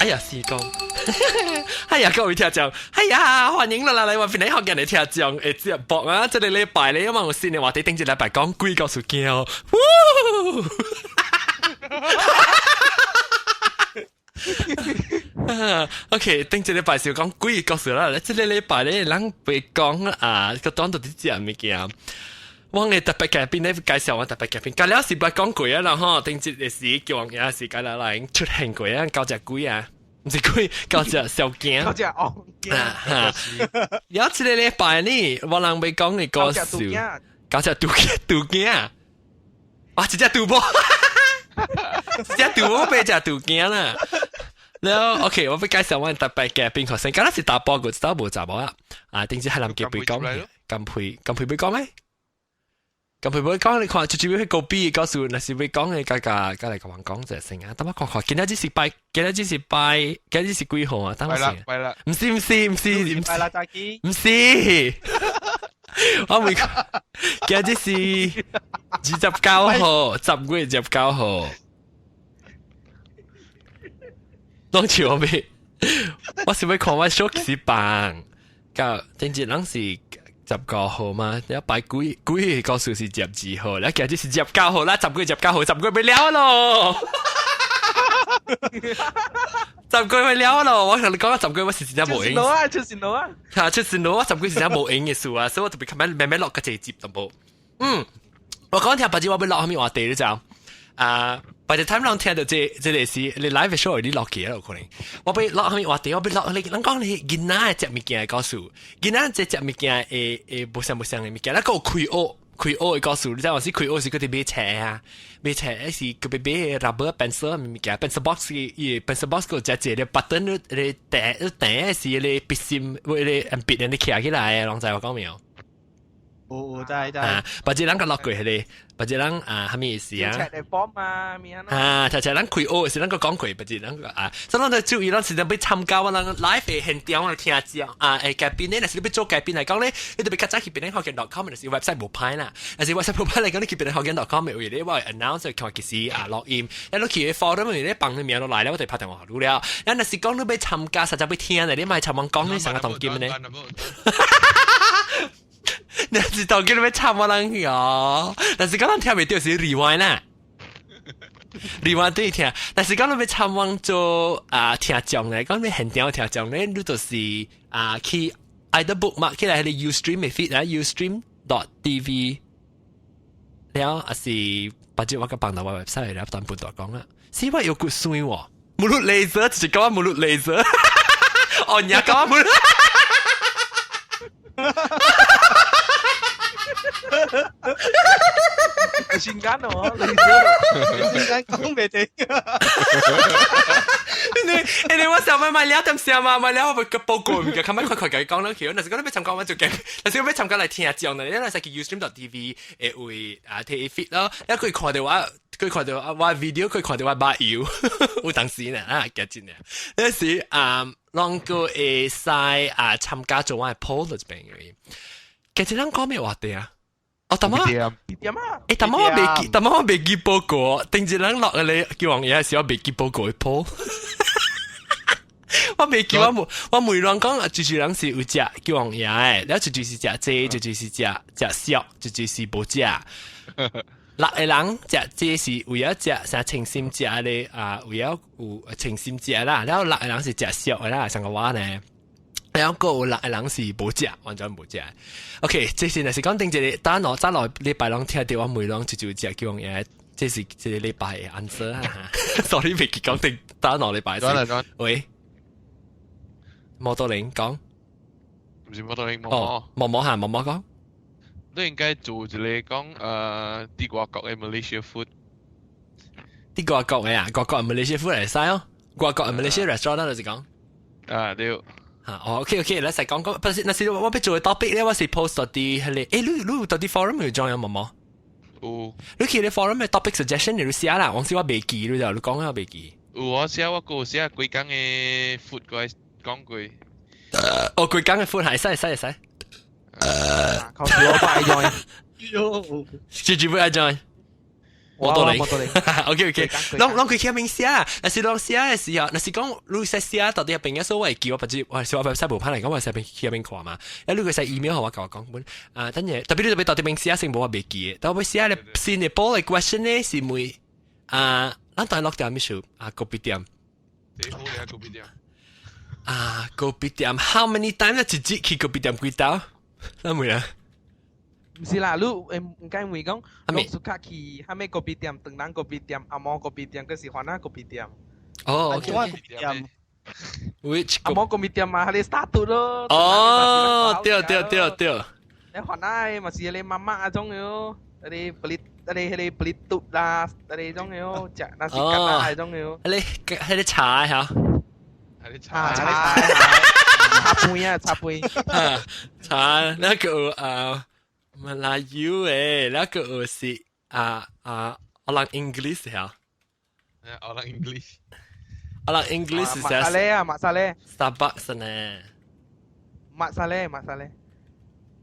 哎呀，是講，哎呀，各位聽眾，哎呀，歡迎啦啦來我邊嚟學人嚟聽眾，會節目啊，這個禮拜咧，因為有新的話題，頂一禮拜講鬼故事件哦。OK，頂一禮拜是講鬼故事啦，這個禮拜咧，咱袂講啊，個當到底食物件。我嘅特別嘉賓咧介紹我特別嘉賓，隔了是捌講過啊啦吼，頂一個時叫王爺是隔了來出現過啊，九隻鬼啊，毋是鬼，九隻小驚，九隻戇驚。有一個禮拜呢，我人欲講嘅故事，九隻杜杜驚，啊，一隻杜某，一隻杜某變隻杜驚啦。然後 OK，我欲介紹我特別嘉賓學生，敢若是查埔個，知道無查某啊？啊，頂次係南極被講，金佩金佩欲講咩？咁佢會講，你看，直接去高比告訴，若是欲講嘅，加加加嚟同人講就成啊。等我看看，今日只是拜，今日只是拜，今日是幾號啊？等我先。拜啦，唔是唔是唔是唔是。拜啦，大機。唔是。我未，今日是29號，10月29號。當時我未，我是欲看我手機放，到頂日人是19號嘛，你拜鬼鬼告訴是12號，你今日是十九號啦，10月19號，十月欲了咯，十月欲了咯，我同你講，十月我是真正無閒。出線路啊，出線路啊！嚇，出線路啊！十月是真正無閒嘅事啊，所以我特別慢慢慢慢落個這集淡薄。嗯，我講聽，別日我欲落啥物話題你知啊？By the time 人聽到這這個是你 live show 你落去啦，有可能。我欲落啥物話題，我欲落你，人講你囡仔食物件的故事，囡仔這食物件會會無相無相的物件，咱閣有開學開學的故事，你知影是開學是閣佇買冊啊，買冊還是閣欲買 rubber pencil 物件，pencil box 伊 pencil box 閣食一個 button 你你訂你訂是你筆芯或你按筆你徛起來，攏知我講沒有？有有知知。啊，別一人閣落過彼個，別一人啊，啥物意思啊？冊來幫啊，咩啊？啊，冊冊咱開學時，咱閣講過，別一人啊，所以咱就注意，咱時陣欲參加我人 live 的現場來聽講啊，會嘉賓咧，若是你欲做嘉賓來講咧，你特別較早去別人學見 .com，若是 website 無歹啦，若是 website 無歹來講，你去別人學見 .com 有咧，我會 announce 看幾時啊錄音，你去 forum 咧放你名落來咧，我就拍電話予你了。咱若是講你欲參加，實在欲聽咧，你莫參我講你上個當金咧。你是當叫你欲參我人去哦，但是講咱聽袂著是 rewind 啦，rewind 對聽。但是講你欲參我做啊聽眾咧，講你現場聽眾咧，你就是啊去 either bookmark 起來彼個 Ustream 的 feed 啊，Ustream.tv 了，還是把這我個放到我 website 了，等半大講啦。是我有骨酸喎，mulut laser 就是講我 mulut laser，哦，你講我 mulut。瞬間哦，你瞬間講袂停。你你我想買買了點聲嘛，買了我欲個報告物件，較快快快講落去。若是講你欲參加我就驚，若是欲參加來聽講呢，你若是去 Ustream.tv 會有啊提 feed 咯，你可以看著我，可以看著我 video，可以看著我目油，有當時呢啊，夾真呢。那時啊，攏閣會使啊參加做我的 poll 這邊嘅。其實咱講咩話題啊？哦，淡仔，點啊？欸，淡仔我袂記，淡仔我袂記報告，頂一人落嚟叫王爺時，我袂記報告的 poll。我袂記，我問我問人講，就是人是有食叫王爺的，了一就是食這，一就是食食俗，一就是無食。六個人食這是為了食啥清心食的啊，為了有清心食啦，了六個人是食俗的啦，像個我呢。然後閣有六個人是無食，完全無食。OK，這是若是講頂一個，等落早落禮拜攏聽著我問人就就食叫王爺，這是這個禮拜的 answer 啊。Sorry，袂記講頂等落禮拜。喂，摩多林講，毋是摩多林，哦，毛毛嚇，毛毛講。你應該做一個講佇外國的 Malaysia food。佇外國的啊，外國的 Malaysia food 會使哦，外國的 Malaysia restaurant 就是講。啊對。嚇，哦，OK OK，咱使講講，不是，若是我欲做的 topic 咧，我是 post 到佇彼個，欸，你你有到佇 forum 有 join 無無？有。你去咧 forum 的 topic suggestion 你寫啦，往時我袂記，你就你講我袂記。有我寫我閣有寫規工的 food 過來講過。哦，規工的 food 會使會使會使。靠我愛 join。喲，直接欲愛 join。無道理。無道理。 OK OK，攏攏佢起邊寫，若是攏寫嘅時候，若是講你識寫到底邊個所謂叫我不知，我是我實無攀嚟講，我係邊去邊看嘛。啊，你個使 email 我甲我講本啊，等陣特別你特別到底邊寫先無我袂記，但我寫咧新嘅波嘅 question 咧是問啊，咱當落點咩數啊？咖啡店。最好嘅咖啡店。啊，咖啡店，how many times 一日去咖啡店幾兜？咱問啊？毋是啦，你會唔該問講，攏 suka 去啥物咖啡店、唐人咖啡店、紅毛咖啡店，閣是番仔咖啡店？哦，OK。咖啡店。 Which 紅毛咖啡店嘛，彼个 start 咯。哦，對對對對。你番仔嘛是彼個媽媽種喲，彼個彼個彼個 beli 啦，彼個種喲，食那是簡單種喲。彼個彼個茶嚇。彼個茶茶茶杯啊，茶杯。茶那個啊。馬來語誒，那個是啊啊，orang English 嚇。 Orang English。 Orang English 是 Mat Salleh 啊，Mat Salleh。 Starbucks 呢 Mat Salleh，Mat Salleh。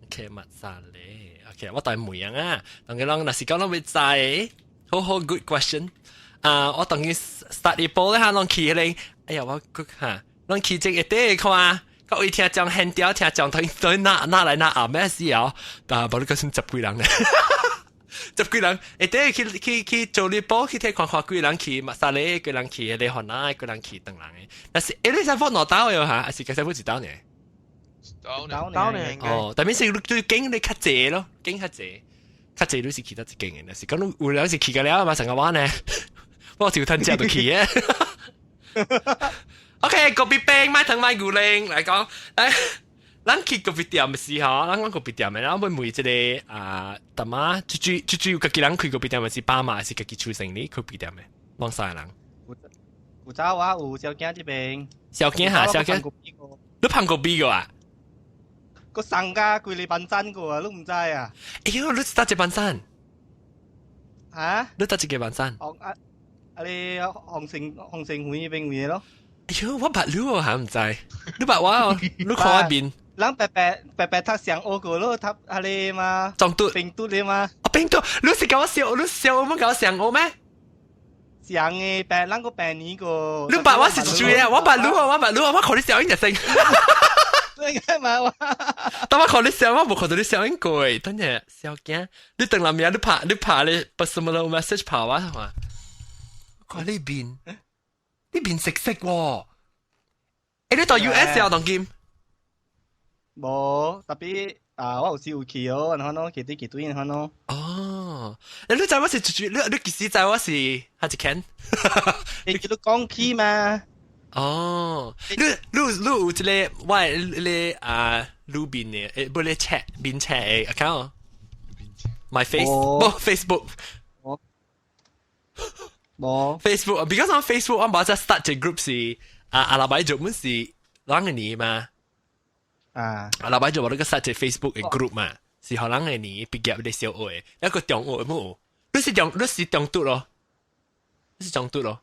OK，Mat Salleh。OK，我帶問樣啊，當佢啷，若是講啷會知，好好 good question。啊，我當佢 start 一波咧，哈，啷去咧，哎呀，我嚇，啷去這個底看。各位聽講現調，聽講對對哪哪來哪啊咩事啊？但係無你講先十幾人咧，十幾人，會底去去去做你波去睇看看幾人去 Mat Salleh，幾人去你番仔，幾人去唐人嘅。但是欸，你師傅兩兜喲嚇，還是個師傅一兜呢？兜呢？兜呢？哦，但係是你最經你較濟咯，經較濟，較濟你是去得一間嘅，但是講你有兩是去個了嘛，成個晚呢，我就趁食就去嘅。OK，咖啡冰買糖買牛奶來講，來，咱去咖啡店嘅時候，咱講咖啡店嘅，咱會問一個啊，大媽，最最最主要家己人開咖啡店嘅是爸媽，還是家己出生哩開咖啡店嘅？攏三個人。有早我有小囝這邊。小囝哈，小囝。你捧過邊個啊？個送家規個班山過啊，你毋知啊？哎喲，你是佗一班山？嚇？你佗一個班山？哦啊啊！你紅城紅城會那邊位咯。哎喲，我捌你哦，還毋知？你捌我哦？你看我面。人白白白白讀上學過咯，讀啊你嘛？中都平都的嘛？啊平都，你是共我笑，你笑我們共我上學咩？上嘅病，咱個病年個。你捌我是誰啊？我捌你哦，我捌你哦，我看你笑應就成。對嘛？我。當我看你笑，我無看到你笑應過。等下小驚，你等下面你拍你拍你 personal message 拍我係嘛？看你面，你面熟悉喎。欸，你到 US 啊，當今？無，特別啊，我有時有去哦，然後喏，去對去對，然後喏。哦，你知我是你你幾時知我是還是 Ken？你叫你講起嘛？哦，你你你有這個我你啊路邊的誒，不你 chat 面 chat 的 account？My face，無 Facebook。無 Facebook，because on Facebook 我冇只 start 這 group 是啊阿拉伯做本是兩個年嘛。啊！阿拉伯做我那個 start 這 Facebook 的 group 嘛，是予人的年畢業的小學的，一個中學冇。你是中你是中讀咯？你是中讀咯？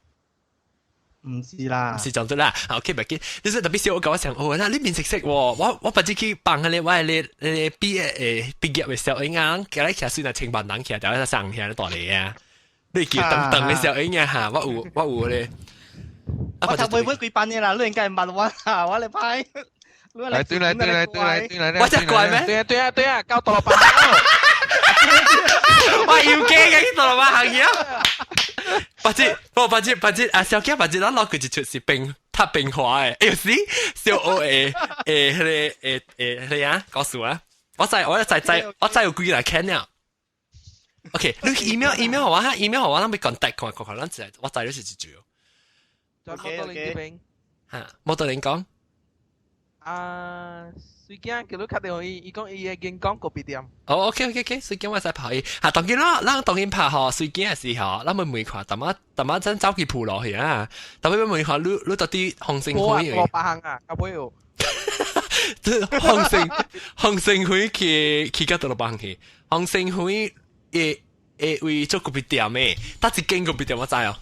毋是啦，是中讀啦。OK，袂緊。你說特別小學共我講，哦，那你面熟悉喎。我我不知去幫彼個我的咧畢業誒畢業的小嬰啊，今日徛雖然千萬人徛，但係上徛大個啊。你記等等的小嬰啊哈，我有我有咧。我頭尾尾幾班嘅啦，你應該問我啦，我嚟拍。來對來對來對來對來，我只怪咩？對啊對啊對啊，交多老闆。我要驚嘅，去多老闆行嘢。不知，不不知不知，啊小驚不知，咱落佢一出是冰，讀冰華的，哎呦是小學的誒，彼個誒誒彼個啊，告訴我，我知我知知我知有幾個人了。OK，你 email email 我哈，email 我，咱欲 contact 看看看，咱知我知你是一句。 OK OK。哈，冇得人講。啊，隨囝叫你敲電話伊，伊講伊會演講咖啡店。哦，OK OK OK，隨囝我使拍伊。哈，當然啦，咱當然拍吼，隨囝的時候，咱會問看，淡仔淡仔真走去鋪落去啊。特別問看，你你到底紅星會？我八行啊，到尾哦。紅星紅星會去去到倒落八去，紅星會會會為做咖啡店的，佗一間咖啡店我知哦。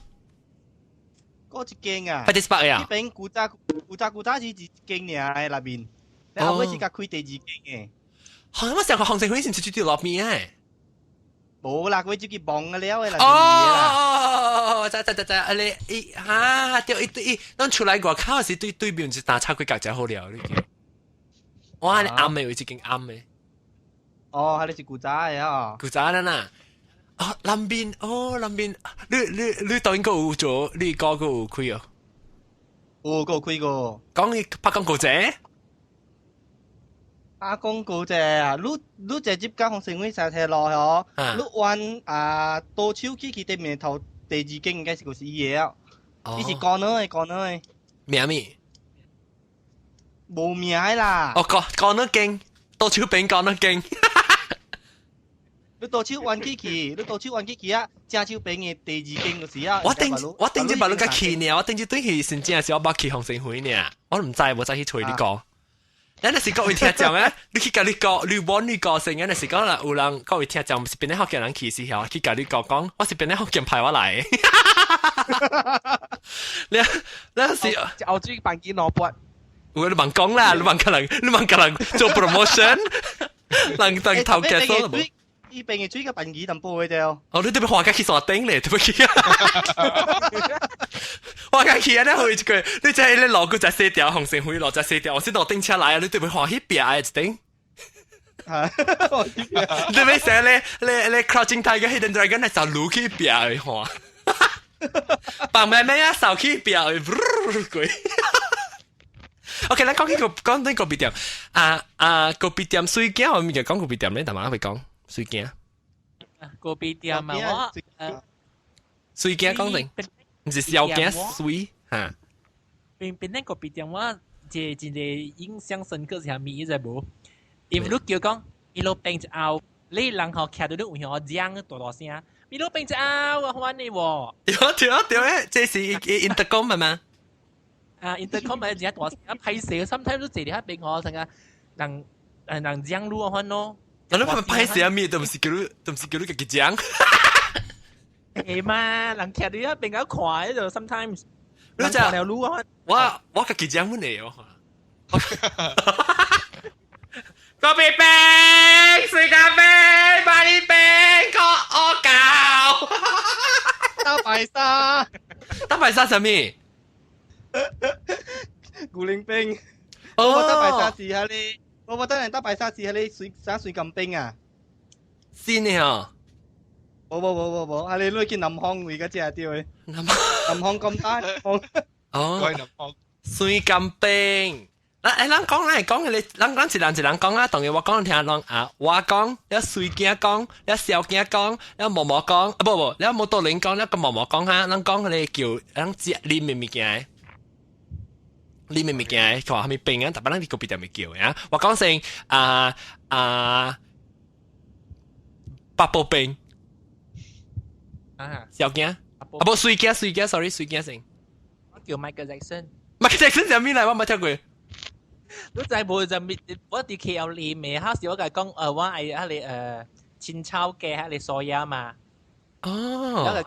嗰一間啊，快啲 spark 啊！呢邊古早古早古早是一間爾的內面，你後尾是共開第二間的。好，我上個紅星會是出去落邊的。無啦，佢自己望嘅了嘅啦。哦，知知知知，啊你伊哈對伊對伊，咱出來外口是對對面是打叉幾格就好了，你叫。我係暗嘅，有一間暗嘅。哦，係你是古早嘅啊。古早啦啦。哦，南邊，哦，南邊，你你你當應該有做，你個個有開哦。有個有開過。講你拍廣告者？拍廣告者啊！你你直接講紅成威石鐵路嗬，你彎啊多手去去對面頭第二間應該是就是伊個啊。伊是講哪個講哪個？名咩？無名啦。哦，講講得勁，多手邊講得勁。你多手彎去去，你多手彎去去啊！正手邊嘅第二間就是啊。我頂我頂住把你個去呢，我頂住對去先正是我捌去紅成會呢，我唔知無再去揣你講。咱若是各位聽眾啊，你去共你講，你揾你個性，若是講啦，有人各位聽眾，毋是邊個福建人去時候，去共你講講，我是邊個福建派我來。你你是後水辦件攞筆，有你問講啦，你問個人，你問個人做 promotion，人人頭家數無。伊邊嘅水個辦件淡薄嘅啫。哦，你特別畫家去山頂咧，特別去。畫家去啊！你去一個，你這你路過只四條紅線會落只四條，我先落頂車來啊！你特別歡喜壁的一頂。你特別寫咧，你你 Crouching Tiger Hidden Dragon 係就路去壁去看。白咩咩啊，手去壁去，鬼。OK，咱講起個講啲個別店，啊啊個別店水鏡，我咪就講個別店咧，大媽會講。水鏡，個別店啊，我水鏡講定，毋是小鏡水嚇。邊邊那個別店我這真係印象深刻是啥物？你知無？因為你叫講一路變一後，你人吼徛到你有向我講大大聲，一路變一後我歡你喎。對對對，誒，這是 intercom 係嘛？啊，intercom 咪真大聲，歹勢，sometimes 都坐佇遐邊吼，成個人人講路款咯。那你拍攝咩？都唔是叫你，都唔是叫你自己講。係嘛？人徛佇遐邊個看，就 sometimes 你就條路啊。我我自己講乜嘢哦？咖啡冰、水咖啡、馬里冰、個我搞。大白鯊，大白鯊什麼？古靈冰。哦，大白鯊是喺你。我覺得人大白鯊是喺你水啥水金冰啊？新的哦。無無無無無，係你去南方為個食對的。南方咁大。哦。水金冰。嗱，誒，咱講咱講你，咱講一人一人講啊，當然我講聽人啊，我講，你水鏡講，你小鏡講，你毛毛講，啊不不，你摩托輪講，你個毛毛講哈，咱講你叫咱食啉的物件。啉的物件，看啥物冰啊，特別咱佇個別店會叫啊。我講成啊啊，八寶冰啊，小鏡啊，無水鏡水鏡，sorry 水鏡先。我叫 Michael Jackson。 Michael Jackson 啥物來？我無聽過。你知無？就我佇 KL 裡面，哈時我甲講，我愛彼個清炒雞，彼個素鴨嘛。哦。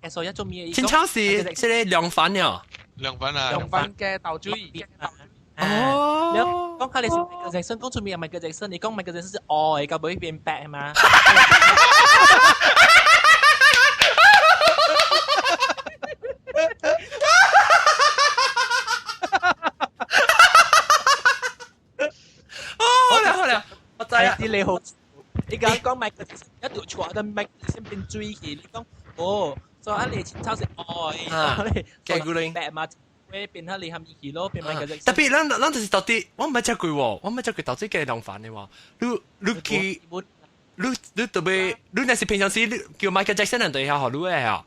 嘅素鴨做咩？清炒是這個涼粉喲。涼粉啊！涼粉嘅豆水。哦。你講下你是 Michael Jackson，講出面係 Michael Jackson，你講 Michael Jackson 是黑的，到尾變白嘛？哦，好啦好啦，我知啦。啲你好，你講講 Michael Jackson 一條錯，但 Michael Jackson 變水去，你講哦，所以啊你清炒是黑的，嘅白嘛？會變下你含熱咯，變 Michael Jackson。特別咱咱就是到底，我毋捌食過喎，我毋捌食過豆水雞涼飯的喎。你你去，你你特別，你若是平常時你叫 Michael Jackson 人對下學你的啊？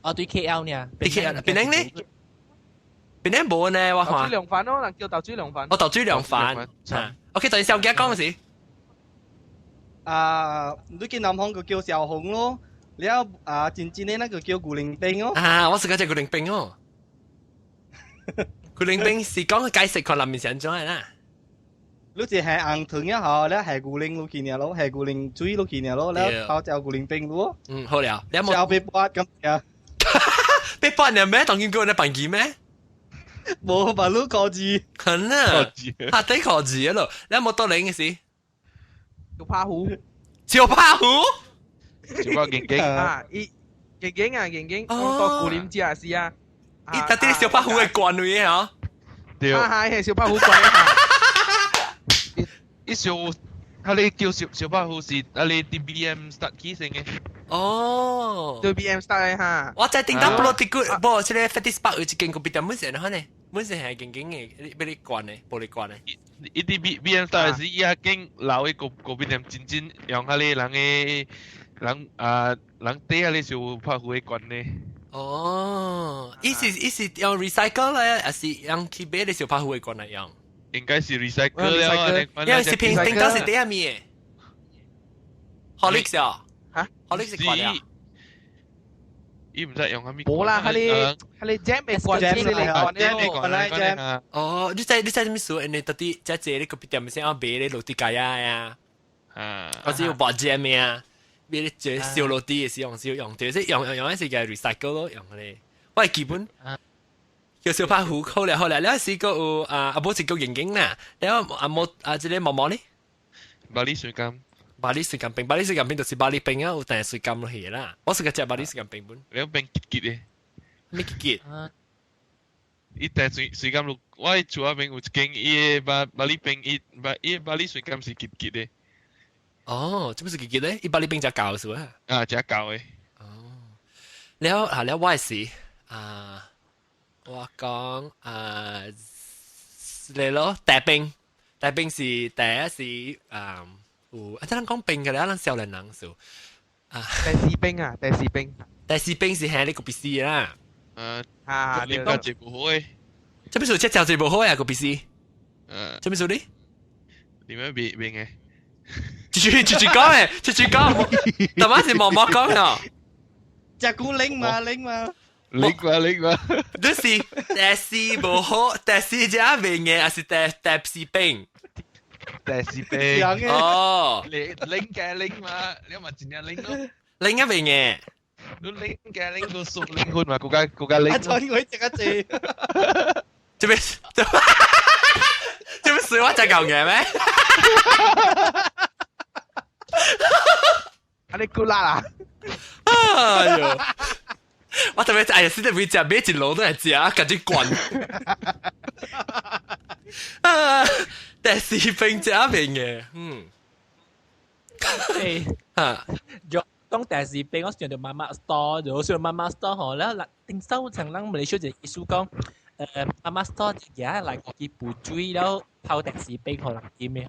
哦，對 KL 呢？對 KL，檳城呢？檳城無呢，我看。豆水涼飯咯，人叫豆水涼飯。哦，豆水涼飯。OK，等小傑講時。啊，你見南方就叫小紅咯，了啊，真真的那個叫古靈冰哦。啊，我是講隻古靈冰哦。古靈冰是講解釋看內面是按怎的啦。你是下紅糖也好，你下牛奶落去爾咯，下牛奶水落去爾咯，了後就牛奶冰咯。嗯，好了，你有冇？被扒咁樣。被扒你咩？當見過你辦機咩？無，把你考字。肯啊，下底考字咯，你有冇多領嘅事？小怕虎。小怕虎？小包勁勁啊！伊勁勁啊勁勁，我到古林食是啊。伊到底小白虎嘅關位啊？對。啊係小白虎關啊！伊小，佢哋叫小小白虎是啊你啲 BM start 起先嘅。哦，對 BM start 哈。我在頂到布羅迪古，無，這個 Fatty Spark 有一間咖啡店，本身可能，本身係勁勁嘅，俾你關嘅，玻璃關嘅。伊啲 BM start 是伊一間老嘅咖啡店，真真用佢哋人嘅人啊人底下咧小白虎嘅關嘅。哦，伊是用 recycle 咧，還是用去買的小白虎嘅罐來用？應該是 recycle 了，因為是平頂到是底下面嘅，Horlicks 啊，嚇，Horlicks 是罐啊。伊唔知用啥物。冇啦，佢哋佢哋 jam 嘅罐， jam 你嚟罐嘅罐 jam。哦，你知咩事？你到底在這個咖啡店先要買咧落地雞啊呀？啊，我只有薄 jam 嘅啊。買咧這燒落地嘅時用燒用，就是用用用嗰時嘅 recycle 咯，用咧。我係基本叫小拍虎好了好了，了是個有啊阿冇是個認真啦，了阿冇啊這個毛毛呢？巴厘水柑，巴厘水柑冰，巴厘水柑冰就是巴厘冰啊，有但水柑落去啦。我是個食巴厘水柑冰本。了冰結結嘅。咩結結？伊但水水柑落，我厝仔邊有一間，伊的巴巴厘冰，伊巴伊巴厘水柑是結結的。哦，這不是結結咧？伊巴厘冰就舊是啊？啊，食舊的。哦，了啊了，我是啊，我講啊，嚟咯，大冰，大冰是第一是啊，有啊，真人講冰嘅咧，咱少年人數啊，第四冰啊，第四冰，第四冰是係呢個必須啦。啊，你個節無好嘅，這邊數這條節無好啊個必須。這邊數你？點樣變變嘅？直直直直講誒，直直講，頭晚是毛毛講啊。食古拎嘛拎嘛。拎嘛拎嘛。你是第四無好，第四只變嘅，還是第四冰？第四冰。哦。你拎嘅拎嘛，你咪真正拎咯。拎一邊嘅。你拎嘅拎個數拎款嘛，國家國家拎。阿俊佢食一字。這邊這邊水我真夠嘅咩？啊你夠辣啊！哎呦！我特別哎呀，死得會食，買一爐都係食，趕緊灌。啊！但是冰食面嘅，嗯。誒，嚇！若當第時俾我上到媽媽 store，就上媽媽 store 嗬，แล้ว頂收層人馬來西亞就意思講，媽媽 store 一日來去補水，แล้ว泡第時冰予人飲嘅，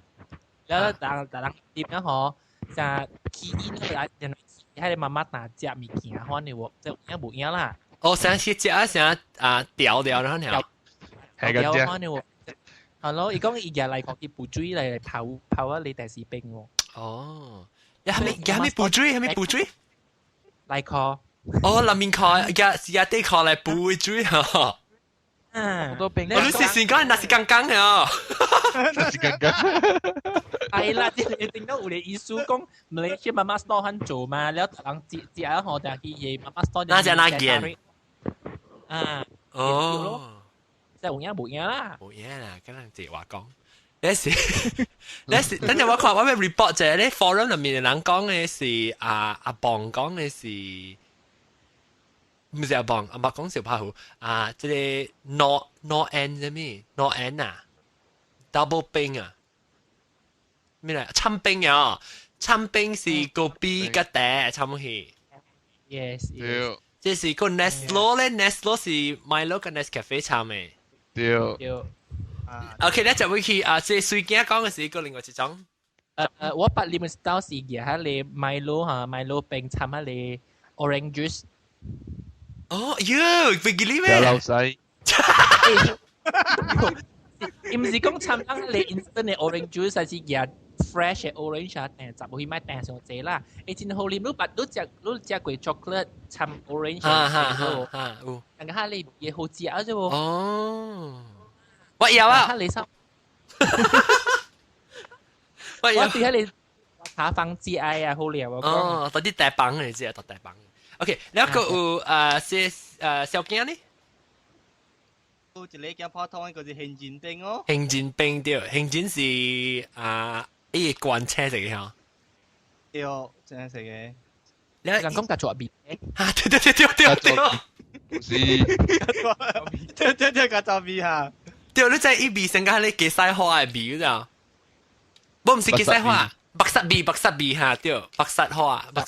แล้ว人人飲了嗬，就起因咧，人喺你媽媽拿食物件款嘅喎，就有影無影啦。哦，想去食啊，想啊調調然後呢？係咁啫。款嘅喎。係咯，伊講伊日來去補水嚟泡泡啊，你第時冰喎。哦。呀，係咪呀？係咪補水？係咪補水？來靠。哦，南面靠，呀是呀，地靠來補水嗬。嗯，好多冰。我你是先講，那是剛剛嘅哦。那是剛剛。係啦，你聽到有個意思講，唔係去媽媽 store 肯做嘛，แล้ว人接接啊，我就去夜媽媽 store。那只那件？啊。哦。即係有影無影啦。無影啦，咁人直話講。你是你是，等陣我看我咩 report 就係咧 forum 入面嘅人講嘅是啊阿邦講嘅是。唔是阿邦，阿伯講小拍虎啊，這個 no no n 啥物 no n 啊，double 冰啊，咩嚟？參冰啊，參冰是個 B 個茶參去。 Yes。對。這是個 Nestle 咧，Nestle 是 Milo 跟 Nescafe 參嘅。對。對。 OK，咧就會去啊，這水鏡講嘅是個另外一種。我捌啉嘅到是嘅，係你 Milo 嚇，Milo 冰參係你 orange juice。哦，喲，袂記你咩？老細。伊毋是講參咱你 instant 嘅 orange juice，還是夾 fresh 嘅 orange 啊？但十無去買訂上濟啦。欸，真好啉，你捌你食過 chocolate 參 orange 哈哈哈哈，有。但個哈你也好食啊，啫喎。哦，我有啊。哈你收。我有。我對哈你茶房節愛啊，好料啊。哦，到啲大棒嚟啫，到大棒。OK，แล้ว個有是小鏡呢？有一個叫普通的，就是杏仁冰哦。杏仁冰對，杏仁是啊，伊個罐車嚟嘅嗬。對，真係食嘅。你人講甲做味。啊，對對對對對對。是。對對對，較早味哈。對，你知伊味成個你雞屎花的味，知無？毋是雞屎花，白沙味，白沙味哈，對，白沙花，白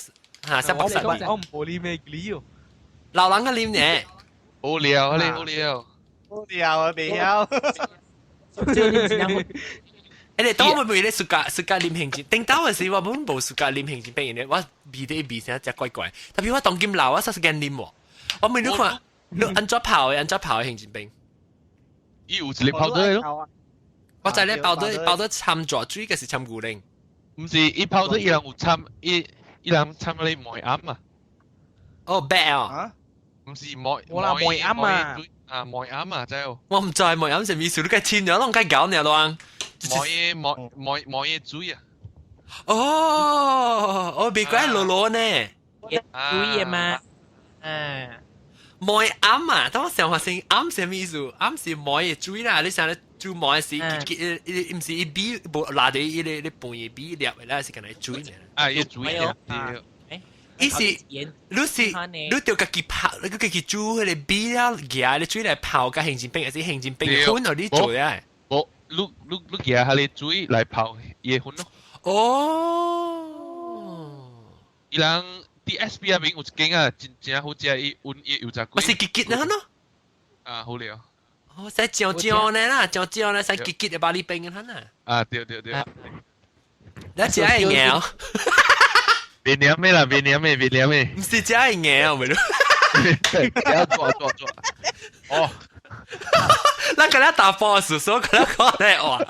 哈，啥白沙味。我唔無啉咩料。老人個啉呢？好料，你好料。好料啊，未曉。誒，你當我袂咧暑假暑假啉杏仁，頂當時我本無暑假啉杏仁冰嘅，我味得味成只怪怪。特別我當今老，我煞是驚啉喎。我問你看，你按怎泡的？按怎泡的杏仁冰？伊有一個泡水咯。我知咧包得包得摻蛇水，嘅是摻牛奶。毋是，伊泡水伊人有摻，伊伊人摻嗰啲梅餡啊。哦，白哦。毋是梅我啦梅餡啊。啊梅餡啊，知哦。我毋知梅餡啥物意思，你該凊咗，攏該搞爾亂。梅梅梅梅水啊。哦，我別怪羅羅呢。水嘅嘛。啊。梅餡啊，當我想話先餡啥物意思？餡是梅的水啦，你想咧煮梅時，伊毋是伊米無拉佇伊個咧飯的米粒的啦，是干焦水爾。啊，伊水爾。伊是，你是你著家己泡，你家己煮彼个米了，夾咧水來泡佮杏仁冰，還是杏仁冰粉予你做咧？無，你你你夾彼个水來泡伊的粉咯。哦。伊人。啲 SP 那邊有一間啊，真正好食，伊溫伊油炸粿。我是結結呢咯。啊，好了。哦，使醬醬呢啦，醬醬呢，使結結的巴厘冰嘅啦。啊，對對對。你食會硬？別念咩啦，別念咩，別念咩。毋是食會硬，咪咯。要做做做。哦。咱今日打波時，所以今日講咧話。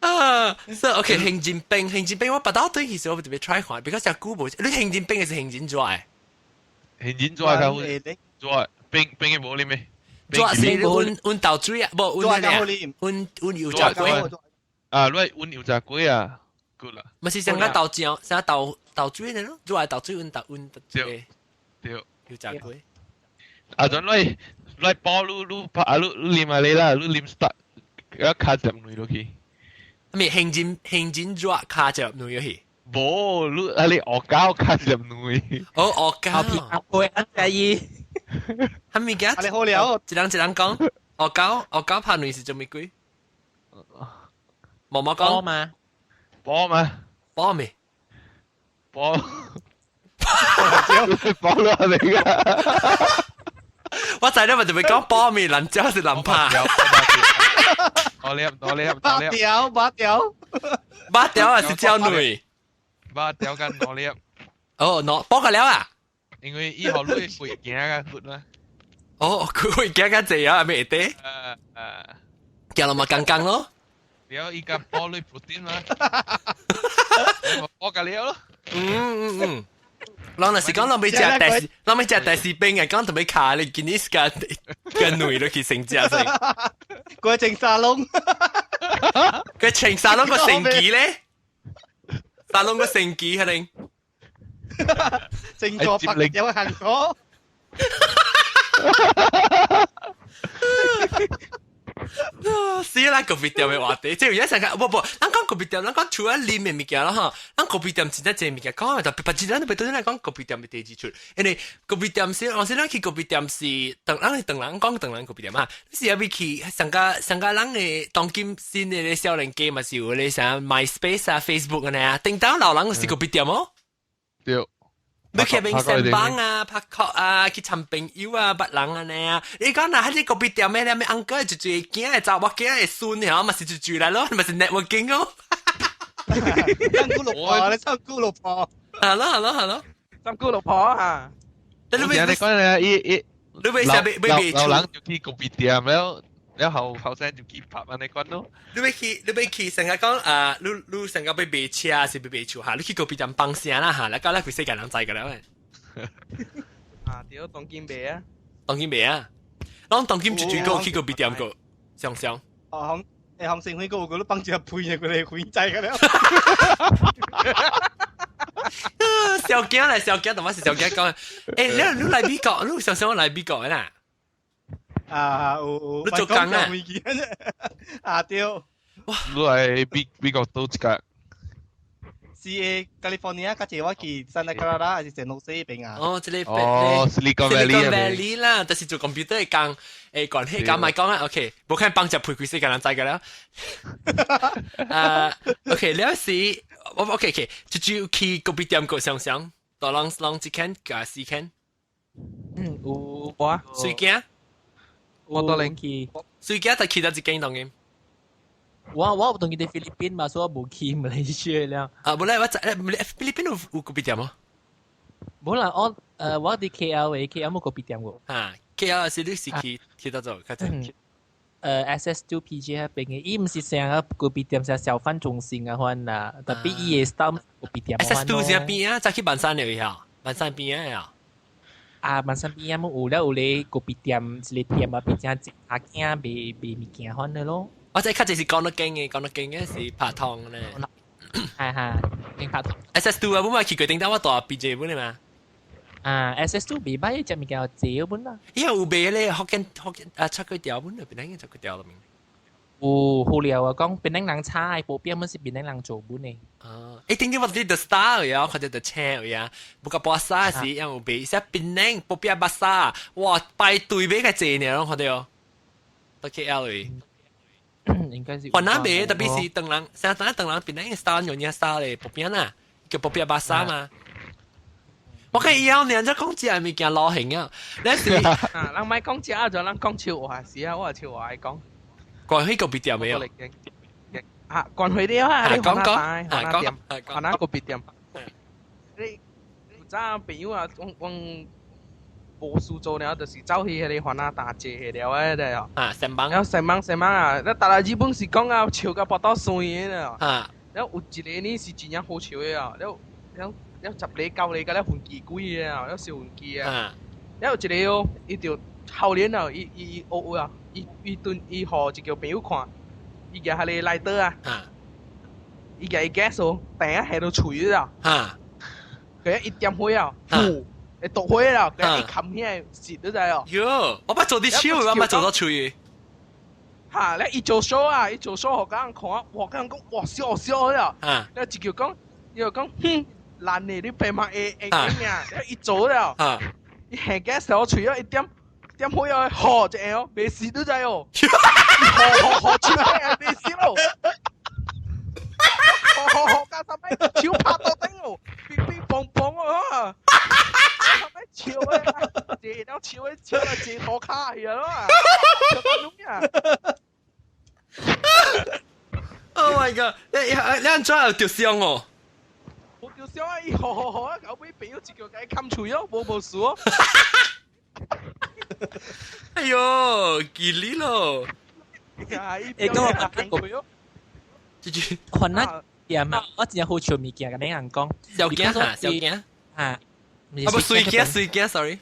啊，所以 OK，杏仁冰，杏仁冰我不到對其實我特別 try 看，because 只久無，你杏仁冰係是杏仁做的？杏仁做較好，做冰冰嘅無啉咩？做是溫溫豆水啊，無溫咩？溫溫油炸粿。啊，你溫油炸粿啊，good 啦。咪是上個豆漿，上個豆豆水呢咯，做豆水溫豆溫對對油炸粿。啊，陣你你包你你拍你你啉啊你啦，你啉 start，一卡入內落去。咩杏仁杏仁熱卡入內去？無，你啊你惡搞卡入內。哦，惡搞。會啊，介意。係咪嘅？你好了，一人一人講。惡搞惡搞拍內是做咩鬼？毛毛講。波嘛？波嘛？波咩？波。波咯係咪噶？我知你咪就會講波面，藍椒是藍拍。我粒，我粒，八條，八條，八條啊是椒女，八條跟我粒。哦，喏，波個了啊？因為以後你會驚啊，血啦。哦，佢會驚較濟啊，係咪會得？誒驚了嘛，剛剛咯。了，伊個波你 protein 嘛，波個了咯。嗯嗯嗯。人若是講人欲食大士，人欲食大士冰啊，講特別卡你今日個個女落去成食先。佢整沙龍，佢穿沙龍個成機咧，沙龍個成機可能。正座白有個行過。死啦！咖啡店的話題，這有一陣間，不不，咱講咖啡店，咱講除了啉的物件啦哈，咱咖啡店真正濟物件講，特別別咱別對咱講咖啡店的第二出，因為咖啡店是，我是咱去咖啡店是，當咱是當人講當人咖啡店啊，你是要去上個上個人的當今新的少年家嘛是有咧啥 MySpace 啊 Facebook 按呢啊，頂當老人是咖啡店哦。對。你去邊上班啊、拍殼啊、去尋朋友啊、捌人啊呢啊？你講若喺你咖啡店咩？咩 uncle 一濟囝的查某囝的孫的，嘛是一濟來咯，嘛是 networking 哦。三姑六婆，你三姑六婆。係咯係咯係咯，三姑六婆啊！你你講你伊伊，你欲啥欲欲賣老人就去咖啡店了，了後後生就去拍按呢款咯。你欲去，你欲去，成日講啊，你你成日欲賣車是欲賣厝哈？你去咖啡店幫聲啦哈，來到咱規世界人知個了。啊，對，當今賣啊，當今賣啊，攏當今一追個去咖啡店個，想想。哦，紅誒，紅成輝個個都幫住配嘅，佢哋配制個了。小驚來，小驚，同埋是小驚講，欸，你你來美國，你想想我來美國的啦？啊，有有，你做工啊？啊對，哇！你來美美國倒一個？是 California，較濟我去 Santa Clara 還是 San Jose 邊啊？哦，這個哦，Silicon Silicon Valley Valley 啦，就是做 computer 的工，關係講咪講啊，OK，無看幫只陪佢世界人知㗎啦。啊，OK，了是，我 OK OK，就就去咖啡店個想想，大人人一間加四間。嗯，有我水鏡，我都零去。水鏡就去到一間當嘅。我有當去佇菲律賓嘛，所以我無去馬來西亞了。啊，無咧，我知，菲律賓有咖啡店嗎？無啦，我佇 KL 的 KL 無咖啡店喎。啊，KL 是你是去到做，較濟。SS2 PJ 彼邊的，伊毋是成個咖啡店，是小販中心啊款啦，特別伊的 style 咖啡店。 SS2 是邊啊？再去萬山了以後，萬山邊啊？啊，萬山邊啊，有了有咧咖啡店，一個店啊，變成一阿囝賣賣物件款的咯。我這較濟是講得經嘅，講得經嘅是拍湯咧。係係，經拍湯。 SS2 啊，本來去過頂單我大 PJ 本嘛。啊，SS2 袂歹，食物件有濟本啦。伊有賣咧福建福建啊，炒粿條本，檳榔炒粿條面。有好料啊，講檳榔人炒的，普遍本是檳榔人做本的。啊，欸，頂頂我佇 The Star 呀，或者 The 車呀，不過巴沙時有賣，寫檳榔普遍巴沙，哇，排隊買較濟呢，攏看到。到 KL 位。應該是。雲南賣，特別是唐人，成日唐人檳榔 style 用嘢 style 咧，普遍啊，叫普遍巴沙嘛。我看以後你這講這物件流行啊，你是啊，人莫講這就人講笑話是啊，我係笑話講。關係咖啡店沒有？啊，關係了啊，你講講，啊講，講哪咖啡店？你早朋友啊，講講無事做了，就是走去彼個番仔大坐了的對哦。啊，成幫。然後成幫成幫啊，那大家日本是講啊，笑到腹肚酸的啊。啊。然後有一個呢是真正好笑的啊，了了了十個九個，甲了飛機鬼的啊，了燒飛機啊。了有一個哦，伊就少年啊，伊伊伊學啊，伊伊頓伊予一個朋友看，伊舉彼個 lighter 啊，伊舉伊 gas 哦，彈啊下到喙啊，佢一點火啊，呼，會毒火啦，佢一冚起來蝕都知哦。喲，我捌做佇手，我捌做到喙。哈！咧伊做 show 啊，伊做 show 予人看，哇！人講哇笑笑了。咧一叫講，伊就講，哼，爛的你白嘛會會講啊！咧伊做了，伊下 gas 落喙啊，一點點火啊，吼一下哦，袂死都知哦。吼吼吼，手啊，袂死咯。吼吼吼，加啥物手拍到頂哦，乒乒乓乓哦。啥物笑啊？坐了笑啊，笑啊，坐塗跤去啊！笑到攏啊！ Oh my god！你你按怎有著傷哦？無著傷啊！伊吼吼吼啊！後尾朋友一腳共伊冚喙哦，無無事哦。哎喲，吉利咯！欸，咁我講個，這句番仔店啊，我真正好笑物件，共你人講。小驚哈，小驚啊！啊不，水驚水驚，sorry。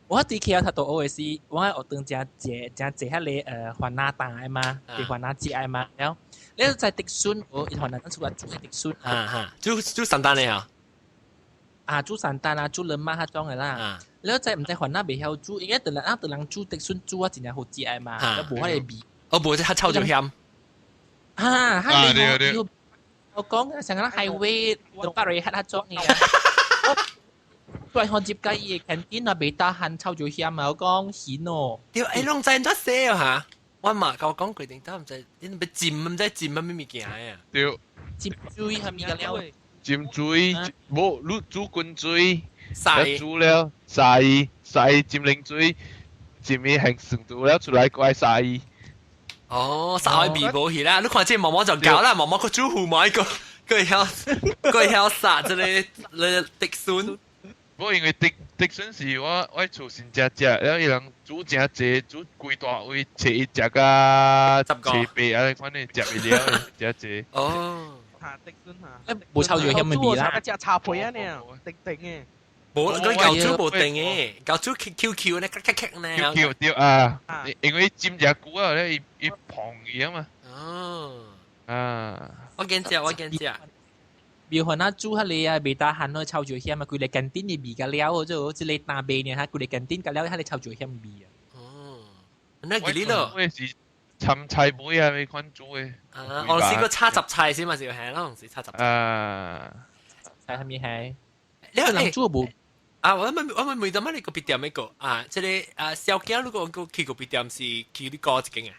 我佇 KL 讀到學的是，我喺學堂誠濟誠濟彼個番仔檔的嘛，佇番仔食的嘛，然後你在竹筍，我番仔出來煮竹筍。啊哈，煮煮 santan 的啊？啊，煮 santan 啊，煮 lemak 彼種的啦。你在毋知番仔袂曉煮，因為唐人啊，唐人煮竹筍煮啊，真正好食的嘛，無彼個味。哦，無這較臭就鹹。啊，彼個我講成個 highway 東北瑞彼種的。對，我接介伊個 canteen 啊，袂打漢臭就鹹啊，我講鹹哦。對，欸，攏知按怎洗哦哈？我嘛共我講過，頂頭毋知，你欲浸毋知浸啥物物件啊？對。浸水係物個了？浸水，無你煮滾水，洗煮了，洗洗浸冷水，浸伊還算煮了出來，閣愛洗。哦，洗開味無去啦！你看這毛毛就搞啦，毛毛閣煮糊嘛，伊個閣會曉閣會曉殺這個咧竹筍。無因為竹竹筍是我我厝先食食，了伊人煮誠濟，煮規大位，切伊食甲七八按呢款的食袂了，誠濟。哦。嚇，竹筍嚇。無臭就鹹的味啦。食茶皮啊呢，甜甜的。無，嗰舊煮無甜的，舊煮 Q Q 呢，咔咔咔呢。 Q Q 對啊，因為浸誠久啊，咧伊伊膨去啊嘛。哦。啊。我見食，我見食。比如那煮彼個啊，袂打鹹咯，臭就鹹啊，規個 canteen 的味甲了，就這個單賣呢，哈，規個 canteen 甲了，彼個臭就鹹味啊。哦，那幾哩咯？我是食參菜妹啊，咪款煮嘅。啊，我試過叉雜菜先嘛，是係咯，是叉雜菜。啊，菜係咪係？你人煮無？啊，我問每當乜你個別店一個啊，這個啊小囝如果我去個別店是去你過一間啊？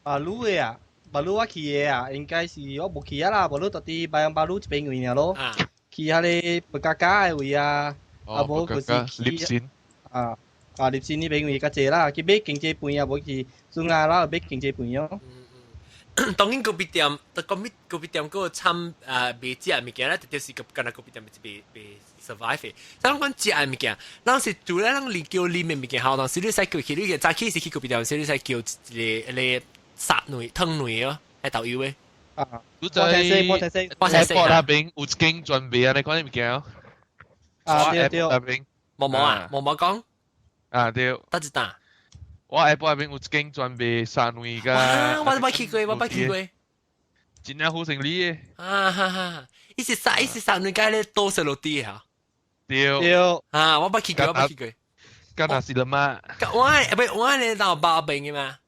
巴魯的啊，巴魯我去的啊，應該是我無去啊啦，巴魯到底白楊巴魯這邊位爾咯，去遐個白加加的位啊，啊無就是去啊啊立新那邊位較濟啦，去買經濟飯啊，無去孫亞啦買經濟飯哦。當然咖啡店，咖啡咖啡店嗰個參啊賣食物件咧，就是個干焦咖啡店袂袂 survive。咱講食的物件，咱是除了咱叫啉的物件，好，當時你使叫去，你早起是去咖啡店，時你使叫一個一個殺卵湯卵哦，係豆油的。啊，我聽我聽說那邊有一間專賣啊，你看你物件哦。啊對對。那邊。毛毛啊，毛毛講。啊對。得一擔。我下晡那邊有一間專賣沙卵佮。我捌去過，我捌去過。真正好生理的。啊哈哈！伊是殺，伊是沙卵佮咧多食落地哈。對。對。啊，我捌去過，我捌去過。敢若是了嗎？我不，我咧老包邊的嘛。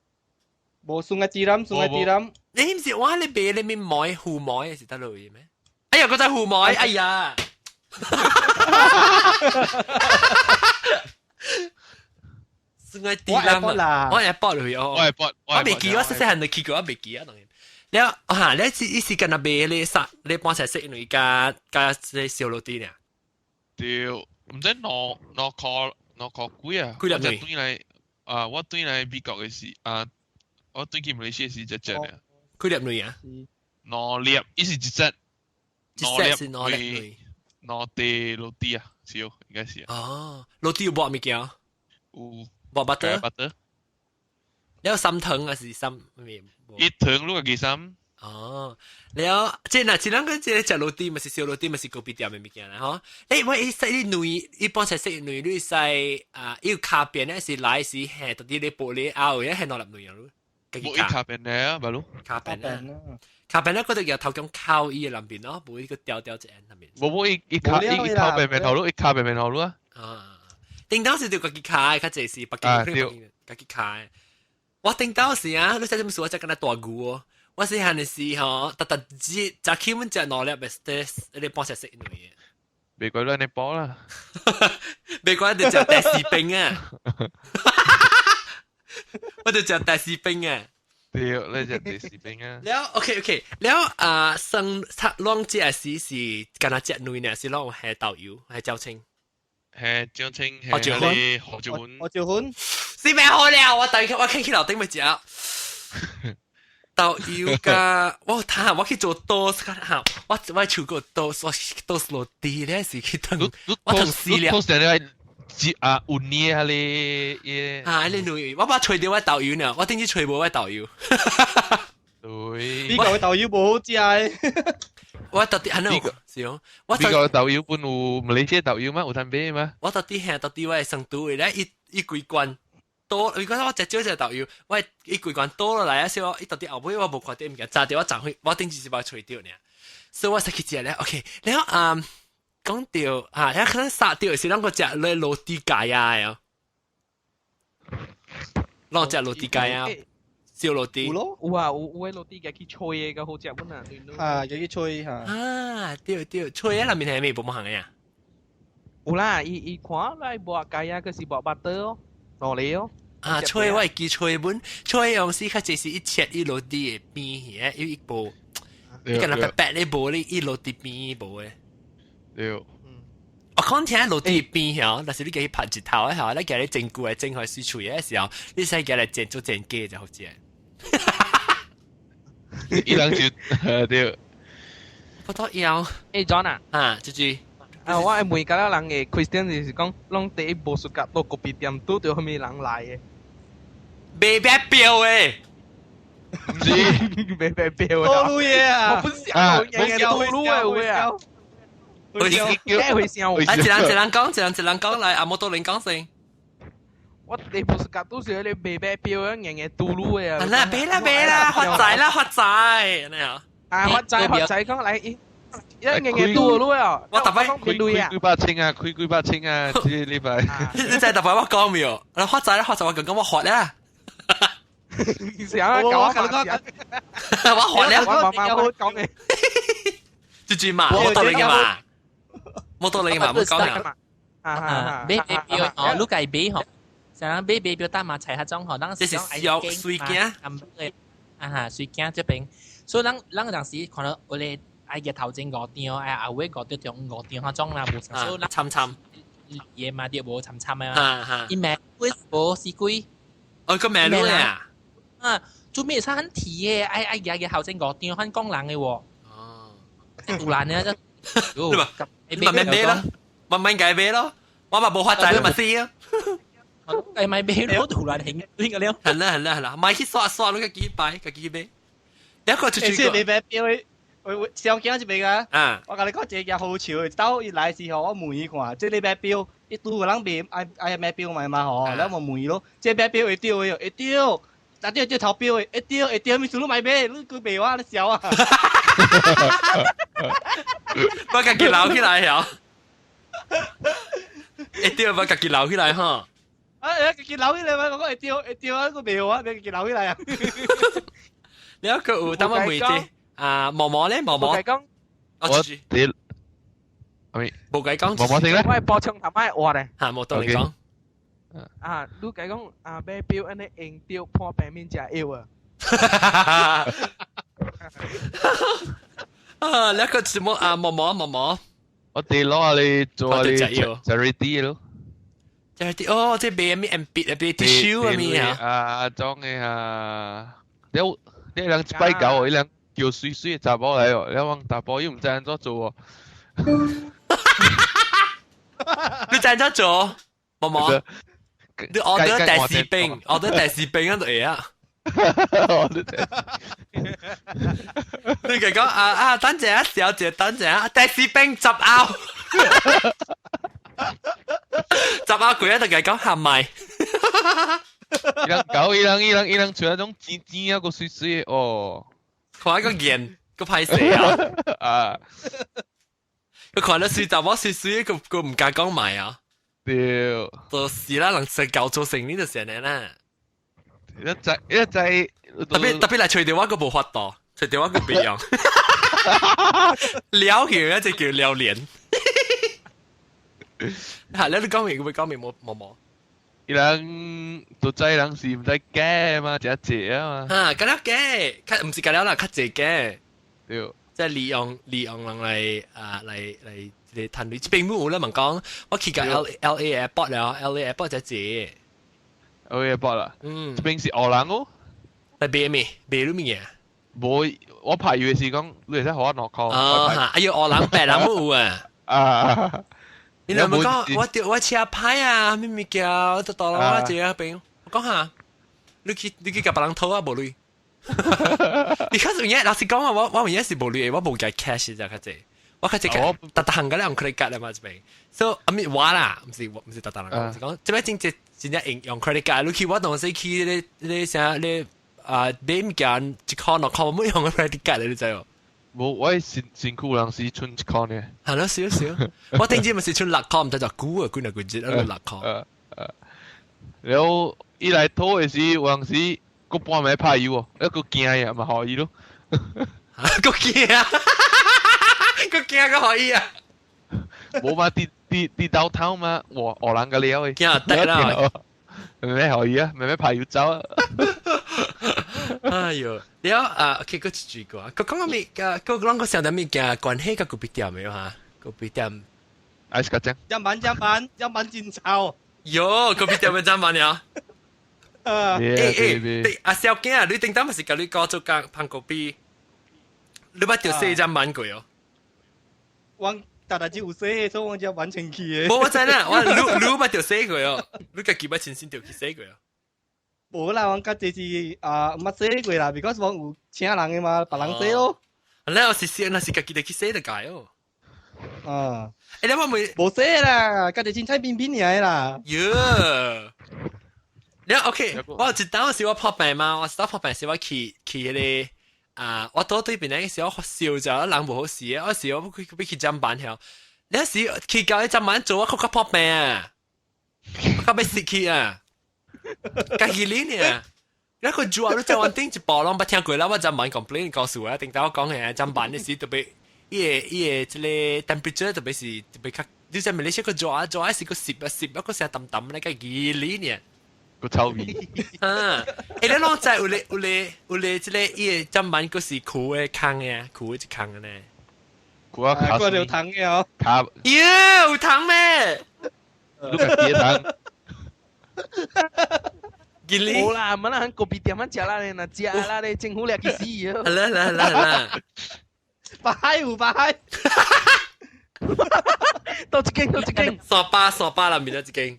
無送個雞卵，送個雞卵。你毋是我咧賣咧面糜糊糜是得落去咩？哎呀，嗰隻糊糜，哎呀！算個地冧啊！我係搏落去哦，我係搏，我未記，我細細漢就去過，我未記啊，當然。了嚇，你是伊是干焦賣咧啥？你半菜食卵加加這燒肉啲呢？對，毋知兩兩塊兩塊幾啊？幾粒卵？轉來啊！我轉來美國的時啊，我轉去馬來西亞時才食呢。幾粒卵啊？兩粒，伊是一隻，一隻是兩粒卵。兩塊肉啲啊，是哦，應該是啊。哦，肉啲有抹物件？有。抹 butter。 butter。你有三糖還是三咩？一糖你家己三。哦，了，這若一人個這個食螺絲嘛是燒螺絲嘛是咖啡店的物件啦吼。欸，我伊洗你卵，一般才洗卵，你使啊，伊有卡片咧是來是下到底咧玻璃後，一係兩粒卵啊？無伊卡片咧啊，白魯。卡片啊，卡片咧，嗰度又頭咁靠伊的兩邊咯，無伊個掉掉一按那邊。無無伊伊卡伊靠邊邊頭路，伊卡邊邊頭路啊。啊，頂當時就家己卡的，較濟是北京家己卡的。我頂當時啊，你知點說？我只敢若大牛哦。我細漢的時吼，逐逐日早起阮食兩粒的你半食食卵的。袂怪亂你包啦，袂怪就食大士兵啊！我就食大士兵啊！對，你食大士兵啊！了，OK OK，了啊，生他攏食時是敢若食卵呢，是攏有下豆油，下椒青，下椒青，胡椒粉，胡椒粉，胡椒粉，是咩好了？我等我去樓頂咪食。豆油加我睇我去做多嚇，我我手過多我多落地咧是去騰，我騰死了。多成你接啊換呢下你耶啊你女，我把吹掉我豆油呢，我頂次吹無我豆油。對，呢個豆油無好食。我到底係呢個是哦，我呢個豆油本有馬來西亞豆油嗎？有通買嗎？我到底係到底我係成都的咧，一一規罐。多，如果我食少隻豆油，我一規罐倒落來啊！所以我伊到底後尾我無看到物件，炸掉我撞去，我頂次是把它吹掉呢。所以我才去食咧。OK，然後啊，講到啊，可能殺掉是啷個食咧螺絲雞啊？喲，啷食螺絲雞啊？燒螺絲。有咯，有啊，有有的螺絲雞去吹的，個好食本啊。啊，去吹嚇。啊，對對，吹啊，內面係咩無無行的呀？有啦，伊伊看來抹雞啊，佢是抹 butter 哦。落嚟哦！啊，吹我會記吹本，吹用時較濟是一切一落地的邊，伊一部，你敢若白白咧無咧一落地邊無的。對。我講聽落地邊吼，若是你共伊拍一頭的吼，你共你整久來整開水喙的時候，你使共來煎做煎雞就好食。伊人就對。不多要。欸，John 啊。啊，豬豬。啊！我愛問甲了人的 question 就是講，攏第一無資格到咖啡店拄著啥物人來的？袂變標的，毋是袂變標的。多路嘢啊！我不想，我多路的有啊。會會想。啊！一人一人講，一人一人講來，阿摩多人講先。我第一無資格拄著彼個袂變標的，硬硬拄路的啊！啊啦，別啦別啦，發財啦發財，按呢啊。啊！發財發財，講來伊。一硬硬拄路啊！我特擺開開幾百千啊，開幾百千啊，這個禮拜。你知特擺我講沒有？啊，發財啦發財，我剛剛我發啦。成日搞我我學了，我媽媽講嘅，住住嘛，冇道理嘅嘛，冇道理嘅嘛，冇講嘅。啊，買買表哦，你家買吼，成日買買表搭嘛齊下裝吼，咱這是小水鏡，啊哈，水鏡這邊，所以咱咱當時看到我哋愛嘅頭前五張，愛後尾五張中五張下裝啦，無所以參參，嘢嘛啲無參參啊，伊名無是幾，哦個名路啊，啊，做咩使很甜嘅，愛愛嘅嘅頭前五張，很講人嘅喎，哦，有難嘅，你咪買咯，慢慢解買咯。我嘛無發財，你嘛死啊！係咪買咯？突然興邊個了？係啦係啦係啦，買去刷刷，你個幾擺，個幾買？一個就住個。你買表的，我小驚一邊啊！啊！我共你講這件好笑的，到伊來時候我問伊看，這個買表，伊拄個人賣愛愛買表嘛嘛吼，然後我問伊咯，這買表會對的，會對，但對對頭表的，會對會對，物事你買買，你佢賣我，你笑啊！我家己留起來曉。會對，我家己留起來吼。啊！家己留起來嘛，我講會對會對啊，佢賣我，你家己留起來啊。你一個有等我問者啊，毛毛咧，毛毛。冇計講。我啲，係冇計講。毛毛先咧。我係播唱頭擺話咧。嚇，冇道理講。啊，你計講啊，買表按呢用掉破病面食藥啊。啊，你一個節目啊，毛毛毛毛。我哋攞下你做下你 charity 咯。 charity 哦，即係俾咩 M B 啊，俾 tissue 啊咩啊。啊，裝嘅啊，你你兩擺狗，你兩叫水水嘅查某來哦，你往查甫又毋知按怎做哦。你知按怎做？毛毛，你 order 大士兵，order 大士兵嗰度會啊。你佢講啊啊，等陣啊，小姐，等陣啊，大士兵十拗，十拗佢一定係講係咪？伊人搞，伊人伊人伊人穿那種尖尖啊個水水哦，看一個眼個歹勢啊！啊，佢看到水查某水水，佢佢唔敢講賣啊！對，就是啦，人成搞做生意就是按呢啦。一隻一隻，特別特別來揣著我，閣無法度，揣著我閣袂用，撩起來就叫撩臉。嚇！你講明會講明冇冇冇？伊人都知人是毋知假嘛，誠濟啊嘛。嚇，敢若假，較毋是敢若啦，較濟假。對，即係利用利用人來啊來來來趁鐳。這邊冇有啦，問講我去到 L L A airport 了，L A airport 才濟。 L A airport 啦，嗯，這邊是烏人哦。來賣咩？賣你物件？無，我排以為是講你會使予我2箍。哦，哎喲，烏人白人冇有啊。啊！你有冇講我掉我車牌啊？咩物件？我就到啦，我這邊。我講下，你去你去共別人討啊，無鐳。你較有影，老實講啊，我我有影是無鐳的，我無共 cash 咋較濟。我較濟逐逐項個咧用 credit card 嘛，這邊。所以啊咪我啦，毋是毋是逐逐人講，是講這邊真濟真正用用 credit card。你去我當時去咧咧啥咧啊買物件1箍2箍，冇用 credit card 你知無？無，我身身軀人是賰1箍呢。係咯，少少。我頂次咪是賰6箍，毋知就久啊，幾若幾日啊，6箍。然後伊來討的時，有陣時閣半暝拍伊喎，抑閣驚伊嘛，予伊咯。閣驚，閣驚閣予伊啊！無嘛，佇佇佇 downtown 嘛，哇，烏人個了的。驚得啦！慢慢予伊啊，慢慢拍油走啊。哎喲，了啊，OK，閣一句歌，閣講個物，閣攏閣想到物件關係佮咖啡店的哈，咖啡店。愛是較正。砧板砧板砧板真臭。喲，咖啡店的砧板了。啊！欸欸，阿小囝啊，你頂當嘛是共你講做工捧咖啡，你捌著洗砧板過哦？我逐日只有洗，所以我才完全去的。無我知啦，我你你捌著洗過哦，你家己捌親身著去洗過哦。無啦，我家己是啊，毋捌洗過啦，because 我有請人的嘛，別人洗咯。你有是洗，那是家己去洗就解哦。啊！欸，你我問無洗啦，家己凊彩變變爾啦。喲，你 OK？我有一當時我破病嘛，我當破病時我去去彼個啊，我倒對邊那個時我發燒就人無好勢，我時我去去去砧板曉，你時去到彼砧板做我閣較破病啊，我較欲死去啊，家己哩呢，一個做啊，你就穩定一部攏捌聽過啦，我就問 complain 告訴我，頂到我講嘅砧板的時特別，伊個這個 temperature 特別是特別較，你知咪？你識個做啊做啊是個濕啊濕，一個成淡淡那個熱呢呢。個臭味。啊！欸，你攏知有咧有咧有咧，這個伊個砧板閣是苦的空的，苦的一空的呢。苦啊！卡有糖的哦。卡。耶，有糖咩？你家己的糖。冇啦，乜啦，喺個別店乜食啦，你嗱食啦，你政府嚟去死啊！來來來來，拜有拜。到一間，到一間。沙巴沙巴啦，咪得一間。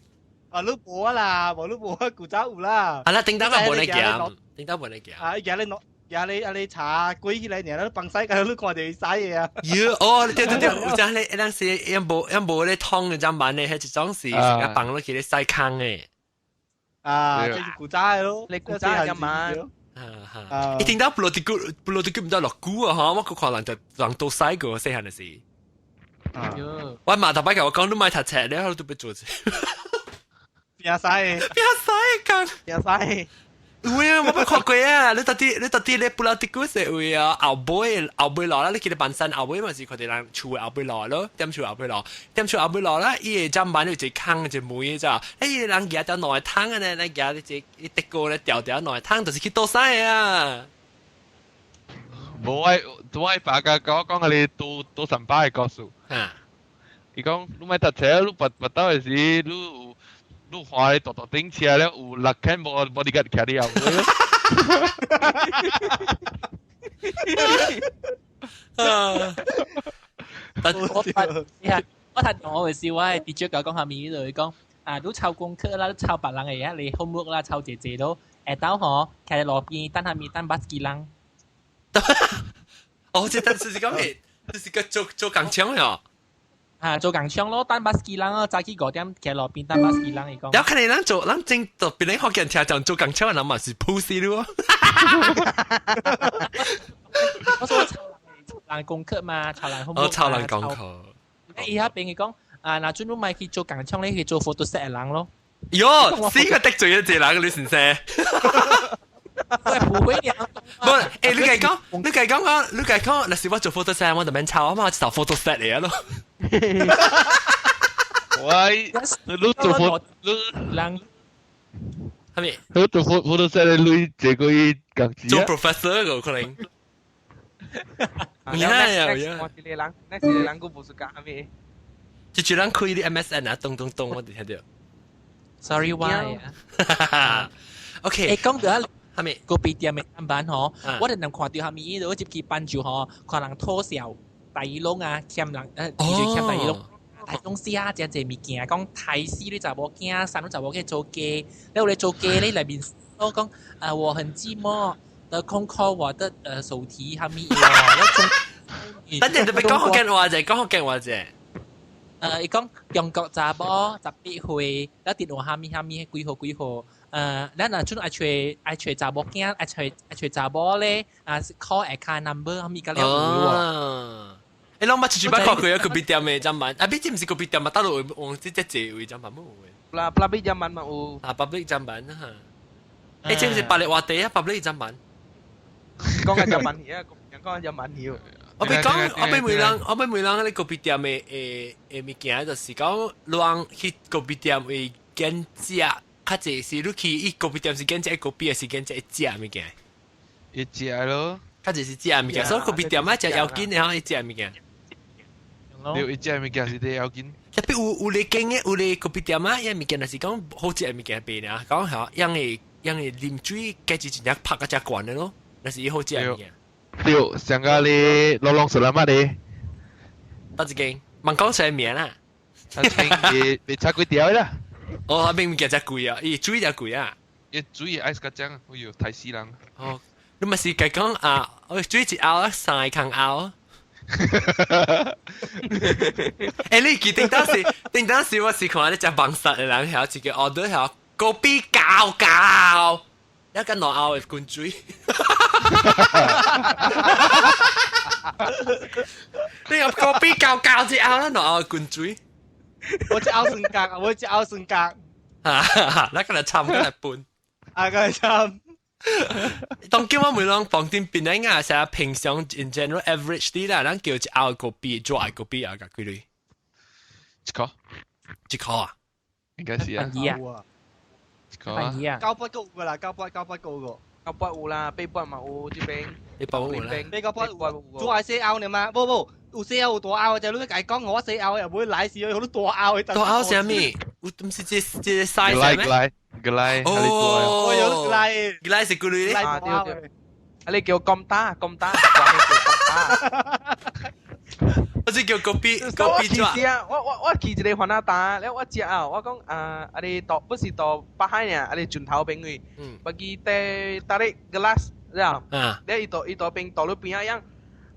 啊，你無啦，無你無，古早有啦。啊啦，頂到個無得行，頂到無得行。啊，伊行咧攞，行咧啊咧查鬼起來，爾，你放屎，個你看著伊洗的啊。喲，哦，對對對，有陣咧，咱是伊無伊無咧通的砧板咧，彼一種是啊放落去咧洗空的。啊，這是古早的咯，你古早的砧板。啊哈！伊聽到布羅迪古，布羅迪古毋知落久啊，吼，我閣看人就人都洗過細漢的時。我媽頭擺共我講，你莫讀冊咧，我都欲做者。變使，變使講，變使。有啊，我捌看過啊！你到底咧布拉迪古是位啊後尾後尾落啦，你記得板山後尾嘛是看著人厝的後尾落咯，踮厝後尾落，踮厝後尾落啦，伊個砧板有一個空一個門咋，欸，伊個人舉條兩個桶啊呢，來舉一個一滴鍋咧吊條兩個桶，就是去倒屎啊！無我我爸甲我講個你倒倒三百的故事。啊！伊講你莫讀冊，你跋跋倒的時，你有。你看咧大大頂車咧，有六間無無你家徛你後尾。我我睇我會笑，我係跌咗講下面呢度，佢講啊，都抄功課啦，都抄別人嘅嘢，你 homework 啦，抄姐姐都，下晝嗬，徛喺路邊等下面等巴士人。哦，這但是是講咩？這是個做做工廠的。啊，做工廠咯，等巴士人哦，早起5點徛路邊等巴士人伊講。有可能咱做，咱正做別人福建聽講做工廠的人嘛是普世咯。我說抄人功課嘛，抄人哦，抄人功課。伊遐邊伊講啊，若準你莫去做工廠，你去做 photostat 的人咯。喲，死個得罪咗一個人，你先生。我不會了。無，欸，你家講，你家講講，你家講，若是我做 photostat，我就免抄啊嘛，我就 photostat 嚟啊咯。喂，你做 photo，你人，係咪？你做 photostat 的鐳這個伊工資做 professor 個可能。有啊有啊。我一個人，那一個人閣無是講咩？就就人開啲 MSN 啊，咚咚咚，我就聽到。 Sorry why ？OK。欸，講到啊。係咪？個別店的砧板吼，我就能看到下面伊度入去班就吼，看人吐笑大耳窿啊，欠人就欠大耳窿。大公司啊，真濟物件，講刣死你查某囝，生你查某囝做雞，你有咧做雞，你內面我講啊，我很寂寞，得空 call 我的手提蝦米哦。等陣特別講福建話啫，講福建話啫。伊講中國查某18歲，了電話蝦米蝦米幾號幾號。咱若陣愛揣愛揣查某囝，愛揣愛揣查某咧，啊 call account number 蝦米甲了有喎。欸，攏捌出去捌看過啊，咖啡店的砧板，啊，畢竟毋是咖啡店嘛，倒落往這這濟位砧板冇有。啦，public 砧板嘛有。啊，public 砧板哈。欸，這毋是別个話題啊，public 砧板。講緊砧板啊，講緊砧板曉。我欲講，我欲問人，我欲問人，你咖啡店的的的物件，就是講，人去咖啡店會揀食。較濟是你去伊咖啡店是揀食咖啡，還是揀食食物件？伊食咯。較濟是食物件，所以咖啡店愛食要緊的吼，伊食物件。對，伊食物件是最要緊。特別有有咧間的有咧咖啡店啊，伊物件若是講好食的物件賣爾，講吼，用的用的啉水價錢真正拍甲誠懸的咯，若是伊好食的物件。對，上個咧老龍食了乜咧？佗一間？問講出來名啦。一間別別差幾條啦。哦，明物件誠貴啊，伊水誠貴啊。伊水愛較正，哎喲，刣死人。哦，你嘛是家講啊？哦，水一甌，三個空甌。欸，你記得當時，頂當時我是看你食網殺的人，曉一個 order 曉咖啡膠膠，一個兩甌的滾水。你有咖啡膠膠一甌，兩甌的滾水。我一甌酸角，我一甌酸角。啊，那個來參，個來分。啊，個來參。當叫我每人房間邊咧啊，成日平常 in general average 啲啦，咱叫一拗個幣，做一個幣啊，個幾鐳？一箍，一箍啊？應該是啊。啊，一箍啊。九筆高噶啦，九筆九筆高個。九筆有啦，八筆嘛有這邊。你八筆有啦。八九筆有，做係四拗呢嘛？無無，有四拗有大拗，就你解講我四拗又唔會來時，好多大拗。大拗啥物？有唔是這這 size 咩？個來，哦，有個來，個來是幾鐳？啊對對，啊你叫咁大咁大，叫咁大。我是叫個幣個幣做。啊！我去一個番仔擔，了我食啊，我講啊，啊你到不是到北海呢，啊你盡頭邊位，我記得搭咧 glass 了，了伊到伊到邊到你邊仔樣，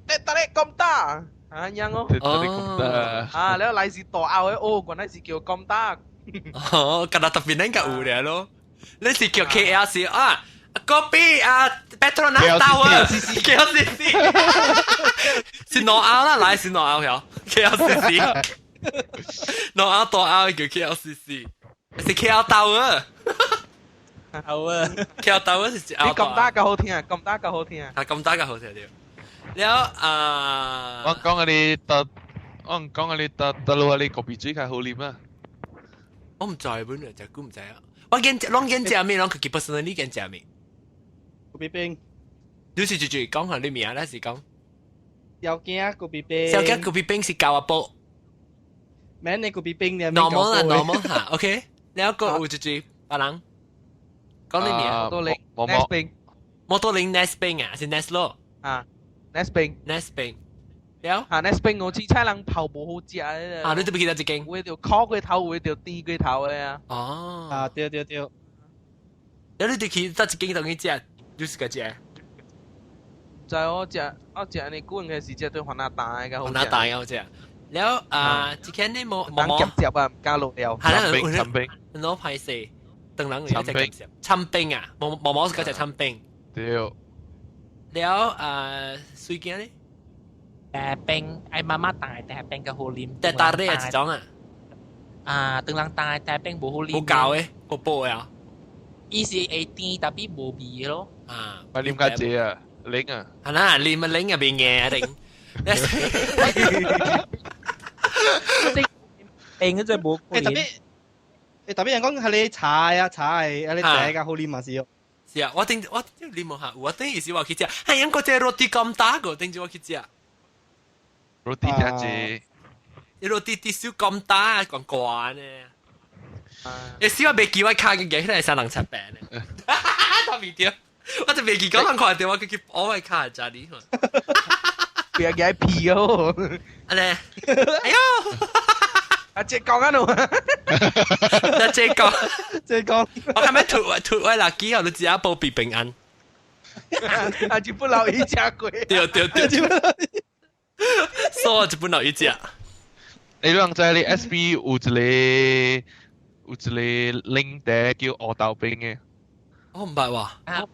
得搭咧咁大，啊樣哦，啊了來是大拗的，哦，原來是叫咁大。哦，今日特別恁個有咧咯，你是叫 KLC 啊？個幣啊，Petronas Tower KLCC，是挪拗啦，來是挪拗曉 KLCC，挪拗大拗叫 KLCC，是 KL Tower。好啊，KL Tower 是你咁大個好聽啊，咁大個好聽啊，啊咁大個好聽啲。了啊，我講你得，我講你得得落你個幣水較好啉啊。我唔知本來就估唔知啊。我見攏見食咩，攏自己 personally 見食咩。咖啡冰。你是直接講下你名，還是講？小驚咖啡冰。小驚咖啡冰是舊阿波。免你咖啡冰你。 normal 啦，normal 嚇，OK。你一個有直接別人講你名。摩多林。Nest 冰。摩多林 Nest 冰啊，是 Nest 咯。啊，Nest 冰。Nest 冰。了。啊，Nest 冰我凊彩人泡無好食啊。啊，你都不記得這間？有就烤過頭，有就甜過頭的啊。哦。啊，對對對。了，你就去得一間當去食，就是個食。就我食，我食呢久應該是食對番仔大的較好食。番仔大好食。了啊，這間你冇冇夾夾啊，唔加落料。係啦，參冰。攞派四，等人有隻夾參冰啊，冇冇冇是嗰隻參冰。對。了啊，水鏡咧？茶冰，愛媽媽帶茶冰較好啉。茶大的係一種啊？啊，當人帶茶冰無好啉。無夠的，無補的啊。伊是會甜，但係無味咯。啊，咪啉較濟啊，檸啊。係啦，啉啊檸啊變硬一定。冰嗰隻無。誒特別，誒特別人講係你茶啊茶係，啊你茶較好啉嘛是哦。是啊，我頂我啉無下，我頂意思話去食，係因個隻 roti 咁大個，頂住我去食。 roti 真濟，伊 roti 啲少咁大，講慣呢。你小我未記我卡嘅嘅，係三人七病呢。特別對，我就未記講人看到我佢叫我位卡係你。別嘅屁哦！阿咧，哎呦！阿姐講緊喎，阿姐講，姐講，我係咪吐吐位垃圾啊？你只保庇平安。阿一本老一隻過。對對對。所以一本老一隻。你兩知你 SB 有一個領地叫鵝豆冰嘅。我唔捌喎。啊！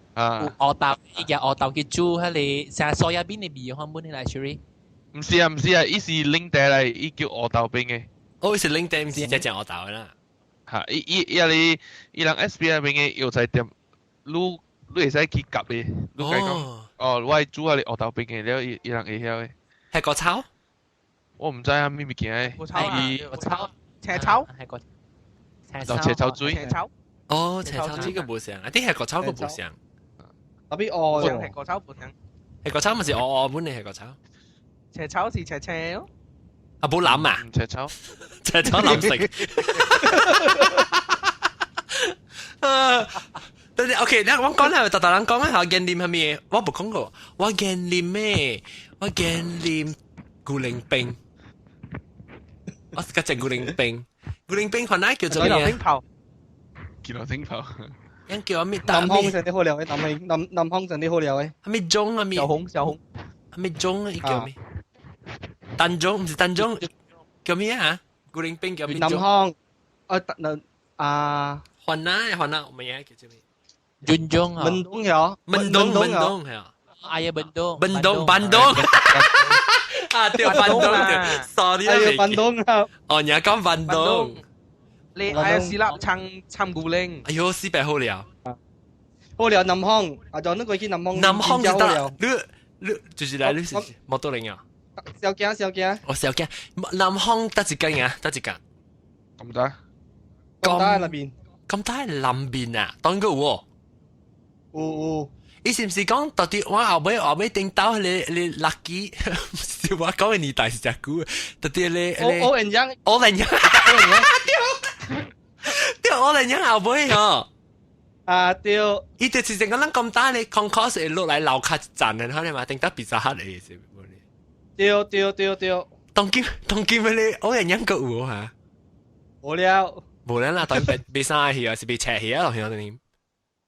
鵝豆，伊個鵝豆去煮彼个成蘇亞邊的味，看本來 actually。唔是啊，唔是啊，伊是領地嚟，伊叫鵝豆冰嘅。哦，伊是領地，唔是只只鵝豆啦。嚇！伊伊伊啊你伊人 SB 那邊嘅藥材店，你你會使去夾嘅，你講哦，我係煮下你鵝豆冰嘅，了伊伊人會曉嘅。係個炒？我唔知啊，咩物件嘅。炒啊！個炒，斜炒係個斜炒水。斜炒。哦，斜炒水個無相，啊啲係個炒個無相。特別餓。係個炒無相。係個炒咪是餓餓本嚟係個炒。斜炒是斜斜咯。啊，冇諗啊！斜炒，斜炒諗食。等陣 OK，我講啦，特特人講啦，我見啉係咩？我冇講過，我見啉咩？我見啉古靈冰。我是個隻古靈冰，古靈冰可能叫做咩？冰炮。見到冰炮。人叫咩？南方上啲好料嘅，南南南方上啲好料嘅。係咪種啊？咩？小紅小紅。係咪種啊？叫咩？蛋種唔是蛋種，叫咩啊？古靈冰叫咩？南方，啊南啊。雲南雲南，乜嘢叫做咩？雲中啊。文東有。文東文東係啊。哎呀，文東。文東文東。啊對，文東對，sorry 啊，哎呀，文東啊。哦，你講文東。你哎呀，是粒撐撐古靈。哎呦，死白好了。好了南方，啊就你過去南方。南方就得，你就是來你是摩托輪啊？小驚小驚。我小驚，南方得一間啊，得一間。咁大？咁大那邊？咁大南邊啊？當個有喎。有有。伊是毋是講到底我後尾後尾頂到你你垃圾？是我講嘅年代是真久，到底你你。歐人樣。歐人樣。對。對，歐人樣後尾吼。啊對。伊就是成個咱咁大咧，concourse 會落來樓跤一站嘅，可能嘛，頂到比較黑嘅是。對對對對。當今當今嘅咧，歐人樣閣有嚇。無了。無了啦，當被被啥去啊？是被拆去啊？落去定？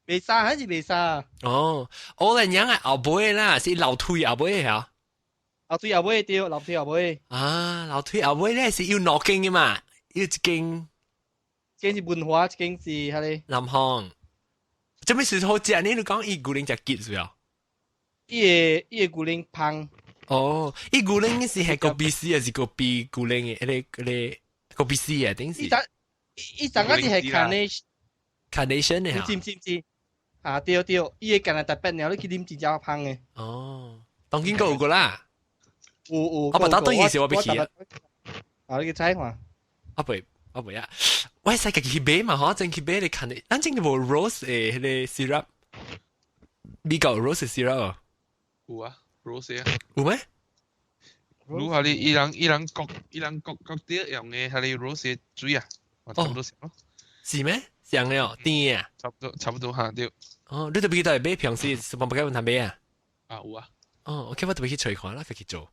袂殺還是袂殺？哦，我人樣係後尾啦，是樓梯後尾嚇。樓梯後尾對，樓梯後尾。啊，樓梯後尾咧是有兩間嘅嘛，有一間，一間是文華，一間是彼个南方。這物是好食呢？你講伊牛奶食結是啊？伊個牛奶芳。哦，伊牛奶是係個 B C 還是個 B 牛奶嘅？彼個彼個個 B C 啊？定是？伊伊昨個是係 carnation。 carnation 嘅嚇。知唔知唔知？啊對對，伊個干焦特別爾，你去啉真正芳嘅。哦，當今閣有個啦。有有。我不打對時我欲去啊。啊，你去猜看。我袂我袂啊。我會使家己去買嘛？嗬，真去買你看你，咱真無 rose 的彼个 syrup，美國 rose syrup。有啊，rose 啊。有咩？如下你伊人伊人國伊人國國啲用的彼个 rose 水啊，我差不多咯。是咩？像的哦，甜啊。差不多差不多哈對。哦，你特別去倒買平時 supermarket 通買啊？啊有啊。哦，OK，我特別去揣看啦，家己做。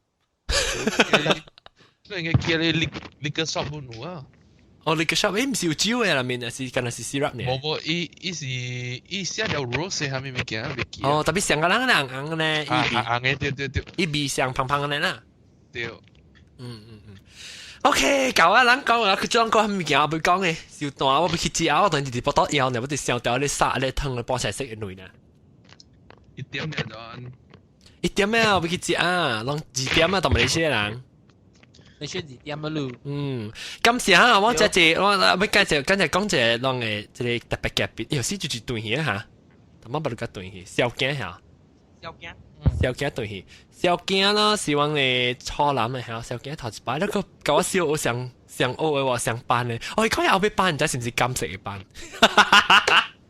你應該叫你 liquor shop 本有啊。哦，liquor shop，誒，毋是有酒的內面，還是敢若是 syrup 呢？無無，伊伊是伊寫條 rose 啥物物件，袂記。哦，特別像個人紅紅呢，啊紅的對對對，伊味上芳芳的啦。對。嗯嗯嗯。OK，舊啊，咱講啊，佢將講物件我欲講的，小段我欲去食啊，我當時佇腹肚枵呢，我就想到咧殺咧湯咧菠菜色的類呢。一點咩就？一點咩啊？我欲去食啊，攏二點啊，當馬來西亞人。你選二點啊嚕？嗯，感謝啊！我這這我欲介紹，剛才講一個攏的這個特別嘉賓，有時就是斷去哈，淡仔捌較斷去，小囝嚇。小囝。小囝斷去，小囝啦，是阮的初男的嚇，小囝頭一擺，那個共我小學上上學的話上班的，哦，伊講後尾班，毋知是毋是金色的班。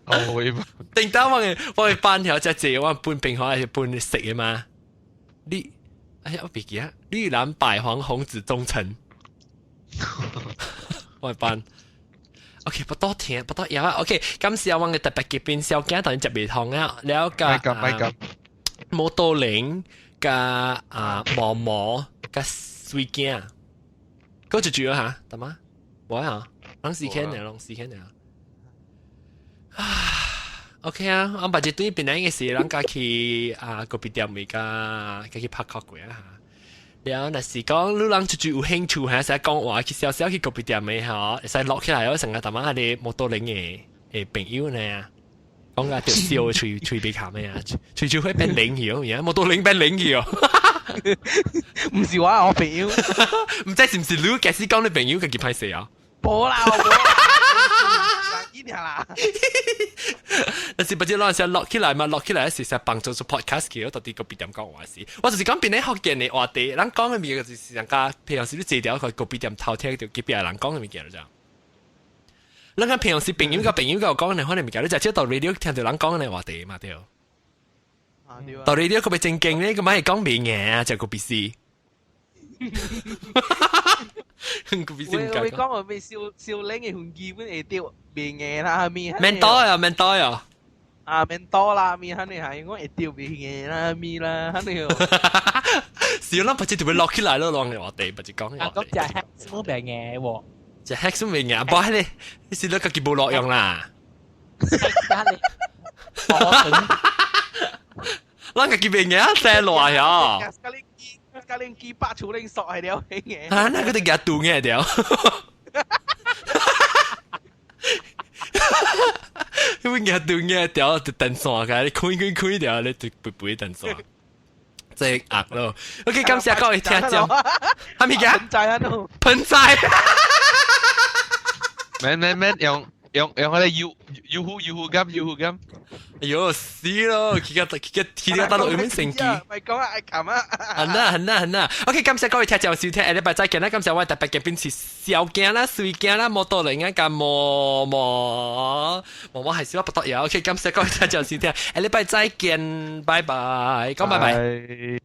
哦，會班。頂當我的班條遮濟，我分平還是分色的嘛？你，哎呀，我袂記啊，綠藍白黃紅紫棕橙。我的班。OK，不多聽，不多嘢啊。OK，感謝我的特別嘉賓小囝當然食袂通啊，了解。摩托輪加啊毛毛加水鏡，嗰就主要嚇，得嗎？冇啊，攏時間呢，攏時間呢。啊，OK 啊，我把這對本來嘅事，咱家去啊個別店咪加加去拍卡過啊嚇。然後若是講你人就有興趣，還是講話去小小去個別店咪嚇，會使落起來，我成日淡仔係摩托輪的的朋友呢。講個條燒喙喙鼻卡咩啊？喙喙會變靈去哦，而家摩托輪變靈去哦。毋是我，我朋友，毋知是毋是你，假使講你朋友家己歹勢啊？無啦，無啦，幾條啦？但是不知啷時落起來嘛，落起來是實幫助做 podcast 去，到底個別店講話是。我就是講變咧福建的話題，咱講的物件就是人家，平常時你坐條去個別店偷聽到隔壁人講的物件就。咱講平常時朋友佮朋友佮講的可能物件，你就知到 radio 聽到人講的話題嘛對。到 radio 佢咪正經咧，佢咪係講明嘅，就個 B C。個 B C 唔我講我被少少靚嘅痕基本會掉袂硬啦，咪。免多啊，免多啊。啊，免多啦，咪肯定係我會掉袂硬啦，咪啦，肯定。少啦，不知就會落起來咯，啷嘅話題，不知講。啊，咁就係冇袂硬喎。就 hack 都袂硬，不係你，你是你家己無落用啦。咱家己袂硬，生落呀。甲你機百處恁索係了嘅。啊，那個都夾斷嘅條。因為夾斷嘅條就電線嘅，你開開開條，你就背背電線。這壓咯。OK，感謝各位聽眾。係咪嘅？噴仔啊！噴仔。免免免，用用用嗰啲 U U 呼 U 呼金 U 呼金。哎呦死咯！佢個佢個佢個大陸有咩成績？咪講啊，愛琴啊！很啦很啦很啦。OK，感謝各位聽眾收聽，下禮拜再見啦！感謝我特別嘅邊是小鏡啦、水鏡啦、摩托輪啊、加毛毛毛毛係小不得有。OK，感謝各位聽眾收聽，下禮拜再見，拜拜，講拜拜。